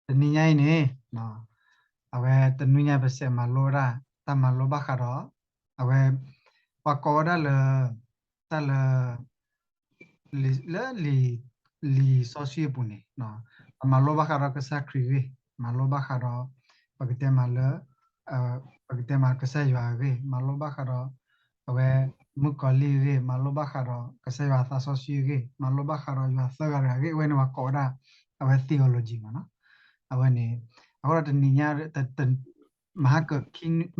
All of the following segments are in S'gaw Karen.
တနံၤညါအံၤန့ၣ် အဝဲတနွံညါပစဲးမၤလိဝဲဒၣ် တၢ်မၤလိဘၣ်ဃးဒီး အဝဲ ပှၤကိးဝဲဒၣ်လၢ တၢ်လၢ လံာ် လၢလံာ် လံာ်စီဆှံအပူၤန့ၣ် ပမၤလိဘၣ်ဃးဒီးကစၢ်ခရံာ်အဂ့ၢ်, မၤလိဘၣ်ဃးဒီး ပကတဲမးလၢ ပကတဲမးကစၢ်ယွၤအဂ့ၢ်, မၤလိဘၣ်ဃးဒီး အဝဲ မုၣ်ကီၤလံၢ်အဂ့ၢ်, မၤလိဘၣ်ဃးဒီးကစၢ်ယွၤသးစီဆှံအဂ့ၢ်, မၤလိဘၣ်ဃးဒီးယွၤသၢဂၤတဂၤအဂ့ၢ်, အဝဲန့ၣ်ပှၤကိးဝဲဒၣ် အဝဲ theology မးနီၤ. အဝဲန့ၣ် အဃိဒီးတနံၤညါ မဟါက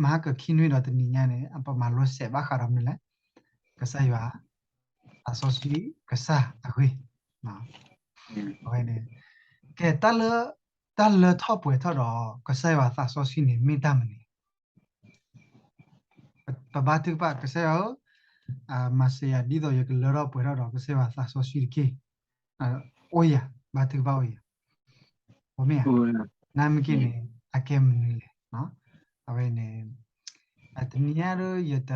မဟါကခံနွံဒီးတနံၤညါန့ၣ် ပမၤလိစဲးဘၣ်ဃးဒီးမနုၤလဲၣ်, ကစၢ်ယွၤ သးစီဆှံ ကစၢ်အဂ့ၢ် အဝဲန့ၣ် ကဲ တၢ်လၢ တၢ်လၢထီၣ်ပှဲၤထီၣ်ဒီး ကစၢ်ယွၤသးစီဆှံန့ၣ် မ့ၢ်တၢ်မနုၤလဲၣ်. ပဘါထုကဖၣ် ကစၢ်ယွၤဧၢ, မၤစၢၤယၤဒ်သိးယကလၢထီၣ်ပှဲၤထီၣ်ဒီး ကစၢ်ယွၤသးစီဆှံတက့ၢ်. အိၣ်ယၤ ဘါထုကဖၣ်အိၣ်ယၤ, အိၣ်မ့ၢ်ဧါ. နမ့ၢ်က့န့ၣ် အကဲမနုၤလဲၣ်. အဝဲန့ၣ် တနံၤညါဒီး ယတ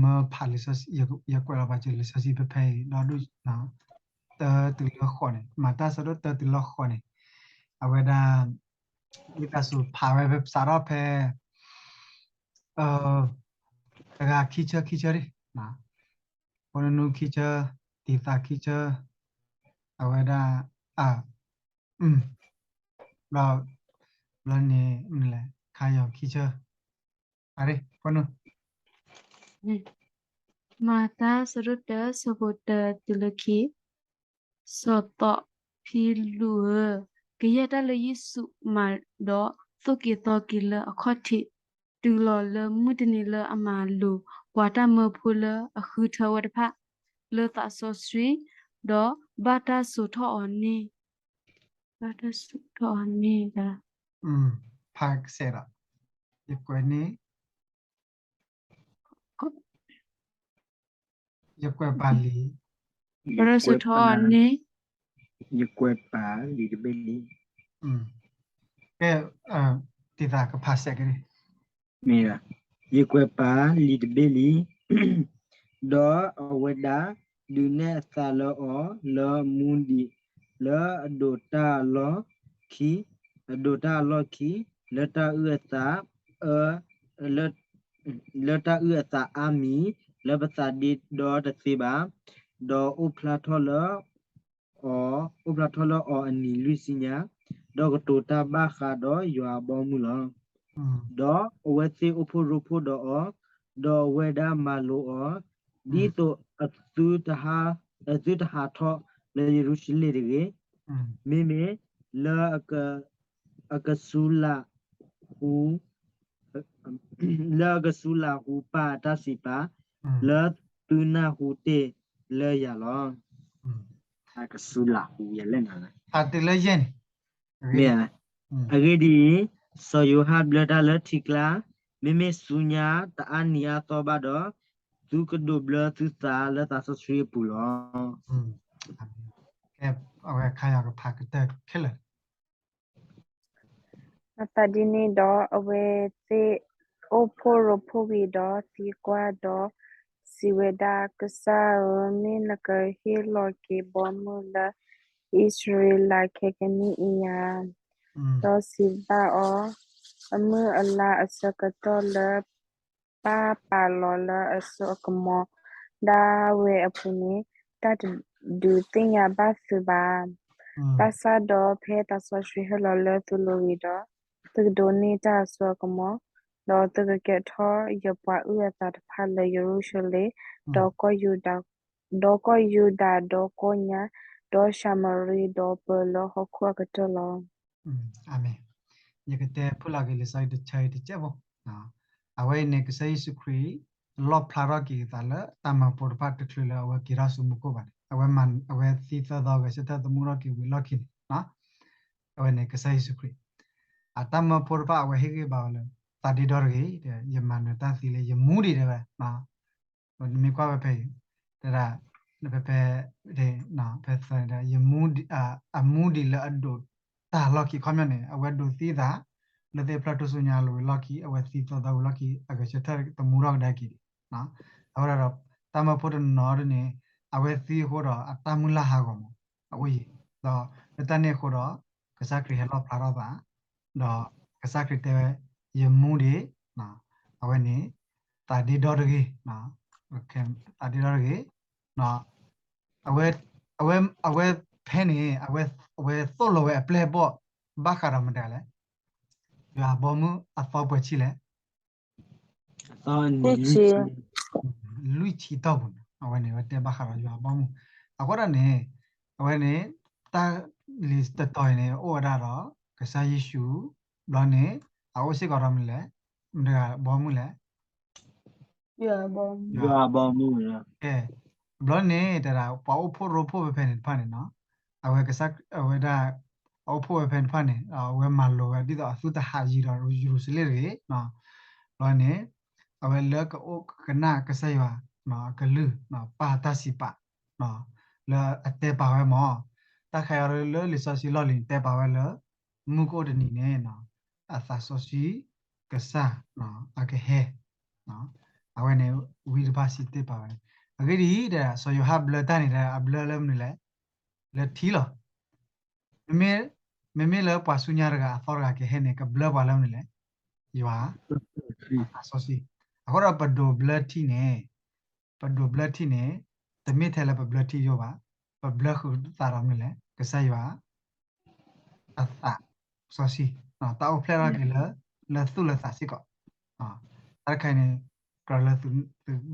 မၢဖးလံာ်စီဆှံ, ယကွဲးလီၤပာ်စၢၤလံာ်စီဆှံဖဲဖဲအံၤ ဒီး တၢတုၤလၢဃိးန့ၣ်, မၤတၢ်ဆၢဒိၣ်တၢတုၤလၢဃိးန့ၣ်, အဝဲဒၣ် ဝံသးစူၤဖးဝဲဖဲ စးထီၣ်ဖဲ တဂၤခံဆၢခံဆၢဒံး, ဖိနနူခံဆၢ, တံၤသးခံဆၢ, အဝဲဒၣ် အ ဘျီ ဘျီန့ၣ် မနုၤလဲၣ် ခါယီၤခံဆၢ, အရ့ ဖိနူ မၤတၢ်ဆၢဒိၣ်တၢ ဆၢဖိတၢတုၤလၢခံ, စီၤသီးဖံလူးဧၢ, ကယဲၢ်တၢ်လၢယ့ၣ်ၡူးမၤဒီး သိၣ်က့ၤသီက့ၤလၢအခီၣ်ထံး, တုၤလီၤလၢမုၢ်တနံၤလၢအမၤလိာ်ပှၤတၢ်မၢဖိလၢအဃုထၢဝဲတဖၣ် လၢသးစီဆှံ, ဒီးဘၣ်တၢ်စိာ်ထီၣ်အီၤန့ၣ် ဘၣ်တၢ်စိာ်ထီၣ်အီၤန့ၣ်ဒီး ဖးကစဲးဒီး ယကွဲးန့ၣ် ယကွဲးပာ်လံာ် ဘၣ်တၢ်စိာ်ထီၣ်အီၤန့ၣ် ယကွဲးပာ်လံာ်တဘ့ၣ်လံ. ကဲ တံၤသးကဖးစဲးက့ၤန့ၣ် မ့ၢ် ယကွဲးပာ်လံာ်တဘ့ၣ်လံ. ဒီးအဝဲဒၣ်ဒုးနဲၣ်အသးလၢအီၤ လၢမူဒံး လၢအဒိးတၢ်အလီၢ်ခံ, အဒိးတၢ်အလီၢ်ခံ လၢတၢ်အုၣ်အသး လၢတၢ်အုၣ်အသးအါမံၤ လၢပသးဒ့ဒီတသ့ဘၣ်, ဒီးအိၣ်ဖျါထီၣ်လၢ အီၤ, အိၣ်ဖျါထီၣ်လၢအီၤအနံၤလွံၢ်ဆံညါ, ဒီးကတိၤတၢ်ဘၣ်ဃးဒီးယွၤအဘီအမုၢ်လီၤ. ဒီးအဝဲသ့ၣ်အိၣ်ဖှိၣ်ရိဖှိၣ်ဒီးအီၤ, ဒီးအဝဲဒၣ်မၤလိာ်အီၤ, ဒ်သိးအသုတဟးထီၣ်လၢယရူၤၡလ့ၣ်တဂ့ၤ, မ့မ့ၢ်လၢ အကဆူလးဟူ လၢအကဆူလးဟူပာ်အတၢ်စံးပာ် လၢသုနၢ်ဟူတ့ၢ်လၢယၤလီၤ. အကဆူလးဟူယလဲၣ်နၤလၢ ဖးတုၤလၢယဲၢ်န့ၣ် မ့ၢ် အဂ့ၢ်ဒ်အံၤ, စီၤယိၤဟၣ်ဘျၢတၢ်လၢထံကျါ, မ့မ့ၢ်ဆူညါတအါနံၤအါသီဘၣ်ဒီး, သုကဒိးဘျၢသုသးလၢသးစီဆှံအပူၤလီၤ. အဝဲခါယီၤကဖးကတၢၢ်ခဲလၢာ် မၤသးဒ်န့ၣ်ဒီး အဝဲသ့ၣ်အိၣ်ဖှိၣ်ရိဖှိၣ်ဝံၤဒီးသံကွၢ်ဒီးစံးဝဲဒၣ်, ကစၢ်ဧၢ, မ့ၢ်နကဟ့ၣ်လီၤက့ၤဘီမုၢ်လၢအံၣ်စရ့လးခဲကနံၣ်အံၤဧါ. ဒီးစံးဘၣ်အီၤ, အမုၢ်အလါအဆၢကတီၢ်လၢ ပၢ်ပာ်လီၤလၢအစိအကမီၤဒၣ်ဝဲအပူၤန့ၣ် တၢ်တဒုးသ့ၣ်ညါဘၣ်သုဘၣ်. ဘၣ်ဆၣ်ဒီးဖဲသးစီဆှံ ဟဲလီၤလၢသုလိၤဝံၤဒီး, သုကဒိးန့ၢ်တၢ်အစိအကမီၤ, ဒီးသုကကဲထီၣ်ယပှၤအုၣ်အသးတဖၣ်လၢယရူၤၡလ့ၣ်, ဒီးကီၢ်ယူဒၤ, ဒီးကီၢ်ယူဒၤဒီးကိးညါ, ဒီးၡၤမရံဒီးပၢၤလၢဟီၣ်ခိၣ်အကတၢၢ်လီၤ. အၤမ့ၣ်. ယကတဲဖုၣ်လီၤက့ၤလံာ်စီဆှံတဆၢအံၤတစဲးဖိ, အဝဲအံၤန့ၣ် ကစၢ်ယ့ၣ်ၡူးခရံာ် လီၣ်ဖျါထီၣ်က့ၤအသးလၢတၢ်မၢဖိတဖၣ်တချုးလၢအဝဲက့ၤထီၣ်ဆူမူခိၣ်ဘၣ်န့ၣ်, အဝဲမၤ အဝဲသံသၢသီဂဲၤဆၢထၢၣ်သမူထီၣ်က့ၤဝံၤလီၢ်ခံန့ၣ်, အဝဲန့ၣ်ကစၢ်ယ့ၣ်ၡူးခရံာ် အတၢ်မၢဖိတဖၣ် အဝဲဟ့ၣ်ဂံၢ်ဘါဝဲလၢ သးဒ့ဒီတဂ့ၤ, ယမၤနၢၤတၢ်သံလၢယမူဒံးတဲဝဲ နမ့ၢ်ကွၢ်ဝဲဖဲအံၤ တဲဒၣ် ဖဲဖဲ ဖဲသၢန့ၣ်ဒီး ယမူ အမူဒံးလၢအဒိးတၢ်လီၢ်ခံ ခီပညီန့ၣ် အဝဲဒိးသံသး လၢသ့ၣ်ဖျၢၣ်ထူၣ်စုညါအလိၤဝံၤလီၢ်ခံ အဝဲသံသီသီဝံၤလီၢ်ခံ အဂဲၤဆၢထၢၣ်သမူထီၣ်ကဒါက့ၤဒံး အဃိဒီး တၢ်မၢဖိတနီၤဒ်န့ၣ် အဝဲသံအဃိဒီး အတၢ်မုၢ်လၢ်ဟးဂီၤမး အအိၣ်ယံၤ ဒီးလၢတၢ်န့ၣ်အဃိဒီး ကစၢ်ခရံာ်ဟဲလီၣ်ဖျါထီၣ်သး, ဒီးကစၢ်ခရံာ်တဲဝဲ, ယမူဒံး, အဝဲန့ၣ် သးဒ့ဒီတဂ့ၤ, သးဒ့ဒီတဂ့ၤ, အဝဲ, အဝဲဖဲန့ၣ် အဝဲသိၣ်လိဝဲအပျဲၢ်အဘီၣ် ဘၣ်ဃးဒီးမတၤလဲၣ်, ယွၤအဘီမုၢ်အသီပှဲၤဆံလဲၣ် လွံၢ်ဆံတီၢ်ပူၤန့ၣ် အဝဲန့ၣ် အဝဲတဲဘၣ်ဃးဒီးယွၤအဘီမုၢ်. အဃိဒၣ်န့ၣ် အဝဲန့ၣ် တၢ်လံာ်တတီၤအံၤန့ၣ် အိၣ်ဝဲဒၣ်ဒီး ကစၢ်ယ့ၣ်ၡူး, ဘျီန့ၣ် အအိၣ်စ့ၢ်ကီးဒီးမနုၤလဲၣ်, မတၤတဂၤဘီမုၢ်လဲၣ် ယွၤဘီမုၢ်, ကဲ, ဘျီန့ၣ် တဲဒၣ် ပှၤအိၣ်ဖှိၣ်ရိဖှိၣ်ဖဲဖဲန့ၣ်တဖၣ်န့ၣ်နီၤ, အဝဲကစၢ်, အဝဲဒၣ်, အအိၣ်ဖှိၣ်ဝဲဖဲန့ၣ်တဖၣ်န့ၣ် အဝဲမၤလိာ်ဝဲ ဒ်သိးအသုတဟးယံၤဒီးယရူၤၡလ့ၣ်တဂ့ၤ, ဘျီန့ၣ် အဝဲလၢကအိၣ်ကကနၣ်ကစၢ်ယွၤအကလုၢ်, ပာ်တၢ်စံးပာ် လၢအတဲပာ်ဝဲမၢ်, တၢ်ခးယီၤလၢလံာ်စီဆှံလီၢ်လံၤန့ၣ် တဲပာ်ဝဲလၢ မုၢ်ကအိၣ်တနံၤန့ၣ် အသးစီဆှံကစၢ်အကဟဲ, အဝဲန့ၣ် ဝံတဖၣ်စံးတဲပာ်ဝဲ, အဂ့ၢ်ဒ်အံၤ, စီၤယိၤဟၣ်ဘျၢတၢ်န့ၣ် အဘျၢလၢမနုၤလဲၣ်, လၢထံလီၤ. မ့မ့ၢ်လၢပှၤဆူညါတဂၤအသီတဂၤကဟဲန့ၣ် ကဘျၢပှၤလၢမနုၤလဲၣ်, ယွၤ သးစီဆှံ. အဃိဒီးပဒိးဘျၢထံန့ၣ်, ပဒိးဘျၢထံန့ၣ် တမ့ၢ်ထဲလၢပဘျၢထံယိာ်ဘၣ်, ပဘျၢဃုာ်သးဒီးမနုၤလဲၣ်, ကစၢ်ယွၤ အသးစီဆှံ, တၢ်အိၣ်ဖျဲၣ်ထီၣ်က့ၤလၢ လၢသူၣ်လၢသးစ့ၢ်ကီး, တၢ်တခါအံၤန့ၣ် ကြၢးလၢသု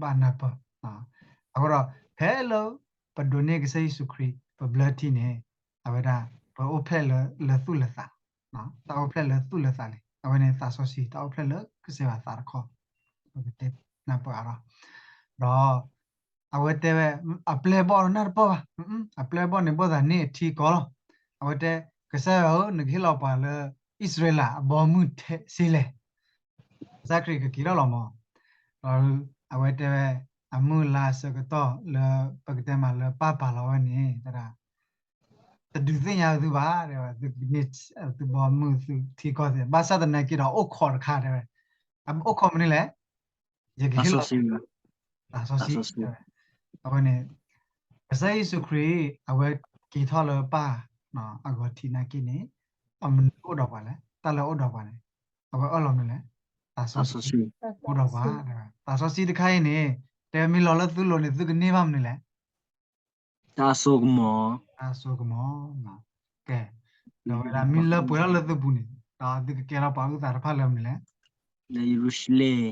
ဘၣ်နၢ်ပၢၢ်, အဃိဒီး ဖဲလၢပဒိးန့ၢ်ကစၢ်ယ့ၣ်ၡူးခရံာ် ပဘျၢထံန့ၣ် အဝဲဒၣ် ပအိၣ်ဖျဲၣ်လၢ လၢသူၣ်လၢသး, တၢ်အိၣ်ဖျဲၣ်လၢသူၣ်လၢသးလံ, အဝဲန့ၣ်သးစီဆှံ တၢ်အိၣ်ဖျဲၣ်လၢကစၢ်ယွၤသးတခီ, ပကတဲနၢ်ပၢၢ်အါထီၣ်, ဒီး အဝဲတဲဝဲ, အပျဲၢ်ဘီၣ်နၢ်တပၢၢ်ဘၣ်, အပျဲၢ်ဘီၣ်န့ၣ် ဘၣ်သးန့ၢ်အထံကီၢ်လီၤ. အဝဲတဲ, ကစၢ်ယွၤဧၢ, နကဟ့ၣ်လီၤပှၤလၢ အံၣ်စရ့လးအဘီမုၢ်ထဲစ့လဲၣ်. ကစၢ်ခရံာ်ကက့ၤထီၣ်လီၤမၢ်, ဒီးအဝဲတဲဝဲ, အမုၢ်လါအဆၢကတီၢ်လၢ ပကတဲမးလၢပၢ်ပာ်လီၤဝဲန့ၣ် တဒုးသ့ၣ်ညါသုဘၣ်, တဲဝဲ, သုကန့ၢ်သုဘီမုၢ်သုထံကီၢ်သ့ၣ်, ဘၣ်ဆၣ်သနာ်က့ဒီးအိၣ်ခိးတခါတဲဝဲ, အိၣ်ခိးမနုၤလဲၣ်, ယကဟ့ၣ်လီၤသု သးစီဆှံ, တဲဝဲ. အဝဲန့ၣ် ကစၢ်ယ့ၣ်ၡူးခရံာ် အဝဲက့ၤထီၣ်လၢပၢ်အဂီၤထံးနာ်က့န့ၣ်, အမနုၤအိၣ်ဒီးပှၤလဲၣ်, တၢ်လၢအိၣ်ဒီးပှၤန့ၣ်, အဝဲအၢၣ်လီၤမနုၤလဲၣ်, သးစီဆှံအိၣ်ဒီးပှၤ, သးစီဆှံတခါအံၤန့ၣ်, တဲမ့ၢ်လီၤလၢသုလိၤန့ၣ် သုကန့ၢ်ဘၣ်မနုၤလဲၣ် တၢ်စိကမီၤ, တၢ်စိကမီၤ, ကဲ, ဒီးဝဲဒၣ်မ့ၢ်လၢပှဲၤထီၣ်လၢသုပူၤန့ၣ်, ဒီးသုကကဲထီၣ်ပှၤအုၣ်သးတဖၣ်လၢမနုၤလဲၣ်, လၢယရူၤၡလ့ၣ်,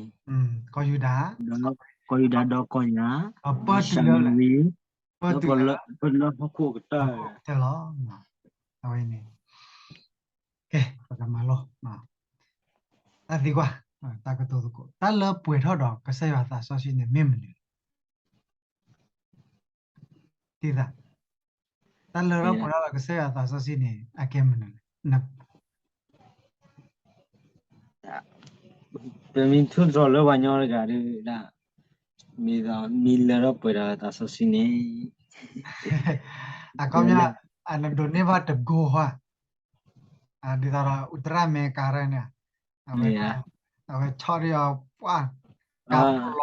ကီၢ်ယူဒၤ, ကီၢ်ယူဒၤဒီးကီၢ်ညါ, ဒီးပၢၢ်တုၤလၢ, ပၢၢ်တုၤလၢ, ပၢၢ်တုၤလၢဟီၣ်ခိၣ်ကတၢၢ်လီၤ. အဝဲန့ၣ် ကဲ, ပကမၤလီၤ, တၢ်သံကွၢ်, တၢ်ကတိၤသကိး, တၢ်လၢပှဲၤထီၣ်ဒီးကစၢ်ယွၤသးစီဆှံန့ၣ်မ့ၢ်မနုၤလဲၣ်. သံသး, တၢ်လၢထီၣ်ပှဲၤထီၣ်ဒီးကစၢ်ယွၤသးစီဆှံန့ၣ် အကဲမနုၤလဲၣ်. ပမ့ၢ်ထူးတြီၤလၢပှၤညီတဂၤဒီး, မ့ၢ်လၢထီၣ်ပှဲၤဒီးသးစီဆှံန့ၣ်, အခီပညီ, နဒိးန့ၢ်ဘၣ်တကိးဃီ, ဒ်သိးဒီး အူတရၢၣ်မဲကၤရၢၣ်န့ၣ်, အဝဲ, အဝဲဆီၣ်ဒံးအီၤ, ပှၤ, ကါ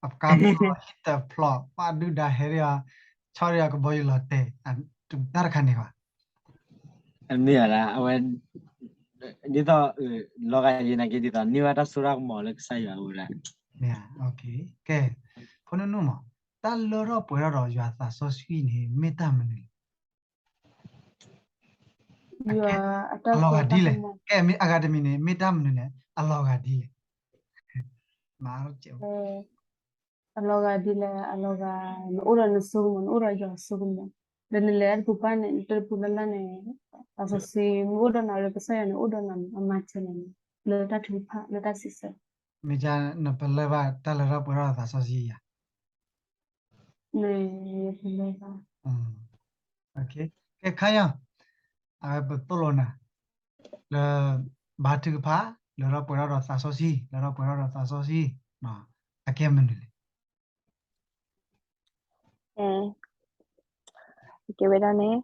ဖျီ, ကါဖျီဟံၣ်တဖျီ, ပှၤဒုၣ်ဒါဟဲဒံးအီၤ, ဆီၣ်ဒံးအီၤကဘီယူၤလီၤတဲာ်, တၢ်တခါန့ၣ်ဘၣ်. မ့ၢ်အဝဲ, ဒ်သိး, လီၤဂာ်ယနာ်က့ ဒ်သိးန့ၢ်ဘၣ်တၢ်စိတၢ်ကမီၤလၢကစၢ်ယွၤအအိၣ်ဝဲဒၣ်. ကဲ, ဖိနုၢ်နုၢ်မး, တၢ်လၢထီၣ်ပှဲၤထီၣ်ဒီးယွၤသးစီဆှံန့ၣ် မ့ၢ်တၢ်မနုၤလဲၣ်. အလီၤဂာ်ဒ်လဲၣ်. ကဲ, မ့ၢ်အဂၤတမံၤန့ၣ် မ့ၢ်တၢ်မနုၤလဲၣ်, အလီၤဂာ်ဒ်လဲၣ်. အလီၤဂာ်ဒ်လဲၣ်, အလီၤဂာ်, နအိၣ်ဒီးနစိကမီၤ, နအိၣ်ဒီးယွၤစိကမီၤ, ဒီးနလဲၤတပူၤဘၣ်န့ၣ်, နတပူၤလၢ်လၢ်န့ၣ်, သးစီဆှံမ့ၢ်အိၣ်ဒီးနၤလၢကစၢ်ယွၤန့ၣ် အိၣ်ဒီးနၤန့ၣ် အမၤစၢၤနၤန့ၣ်, လၢတၢ်ထုကဖၣ် လၢတၢ်စံးဆၢ မ့ၢ်ကနပလၢၢ်ဘၣ်တၢ်လၢထီၣ်ပှဲၤထီၣ်သးစီဆှံယၤ. ကဲခါယီၤ, အဝဲပသိၣ်လိနၤ, လၢ, ဘါထုကဖၣ်, လၢထီၣ်ပှဲၤထီၣ်ဒီးသးစီဆှံ, လၢထီၣ်ပှဲၤထီၣ်ဒီးသးစီဆှံ, အကဲမနုၤလဲၣ်. ကဲဝဲဒၣ်န့ၣ်,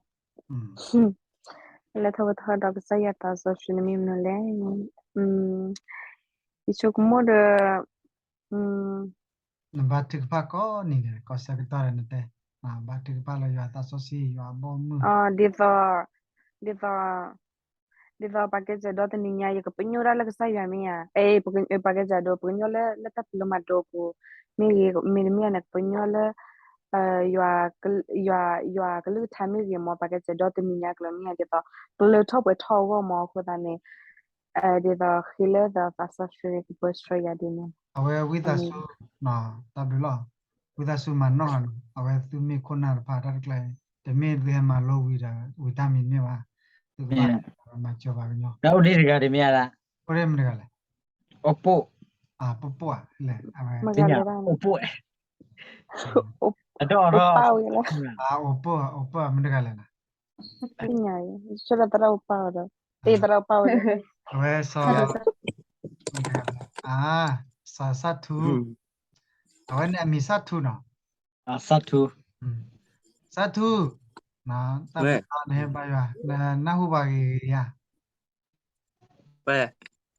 လၢထီၣ်ပှဲၤထီၣ်ဒီးကစၢ်ယွၤသးစီဆှံန့ၣ်မ့ၢ်မနုၤလဲၣ်. ယဆိကမိၣ်ဒီး, နဘါထုကဖၣ်ကိးနံၤန့ၣ် ကိးဆၢကတီၢ်ဒီးနတဲ, ဘါထုကဖၣ်လၢယွၤသးစီဆှံ ယွၤအဘီအမုၢ်, ဒ်သိး, ဒ်သိး, ဒ်သိးပှၤကဲစၢၤဒိးတနံၤညါ ယကပညိၣ်ဒၣ်လၢကစၢ်ယွၤမ့ၢ်ဧါ, အဲ ပှၤကဲစၢၤဒိး ပကညိၣ်လၢ လၢတၢ်ပလၢမၤဒိပူၤ, မ့ၢ်ဂ့ၤ မ့တမ့ၢ်န့ၣ် ကပညိၣ်လၢ ယွၤကလုၢ်ကထါမ့ၢ်ဂ့ၤမ့ၢ် ပှၤကဲစၢၤဒိးတနံၤညါကျၢၤမ့ၢ်ဧါ, ဒ်သိး ကလၢထီၣ်ပှဲၤထီၣ်အဂီၢ်မ့ၢ်အဃိသတးန့ၣ်, ဒ်သိးဃ့လၢသးစီဆှံကပၢဆှၢယၤဒ်န့ၣ်, အဝဲဝံသးစူၤ, တၢ်ဘျုးလီၤ, ဝံသးစူၤမၤနီၣ်ဃာ်န့ၣ် အဝဲသုမ့ၢ်ခိၣ်နၢ်တဖၣ်တၢ်တကျါ, တမ့ၢ်သုဟဲမၤလိဝံၤဒီး ဝံၤတၢ်မံၤမ့ၢ်ဘၣ်, သုကဘၣ်မၤစၢၤပှၤကညီ, တၢ်အိၣ်ဒံးတဂၤတမ့ၢ်ဧါ, အိၣ်ဒံးမတဂၤလဲၣ်, အိၣ်ပိၢ်, ပိၢ်ပိၢ်ဧါ, အိၣ်ပိၢ်, အဒီၣ်ဒီး, အိၣ်ပိၢ်, အိၣ်ပိၢ်မတဂၤလဲၣ်, သရၣ်အိၣ်ပိၢ်ဒီး, သရၣ်အိၣ်ပိၢ်ဝဲ, အဝဲစီၤ, စီၤစၣ်ထူ, အဝဲန့ၣ်အမံၤစၣ်ထူနီၤ, စၣ်ထူ, စၣ်ထူ, တၢ်ဘျုးနဟဲဘါယွၤ, နနၢ်ဟူပှၤဂ့ၤဂ့ၤဧါ,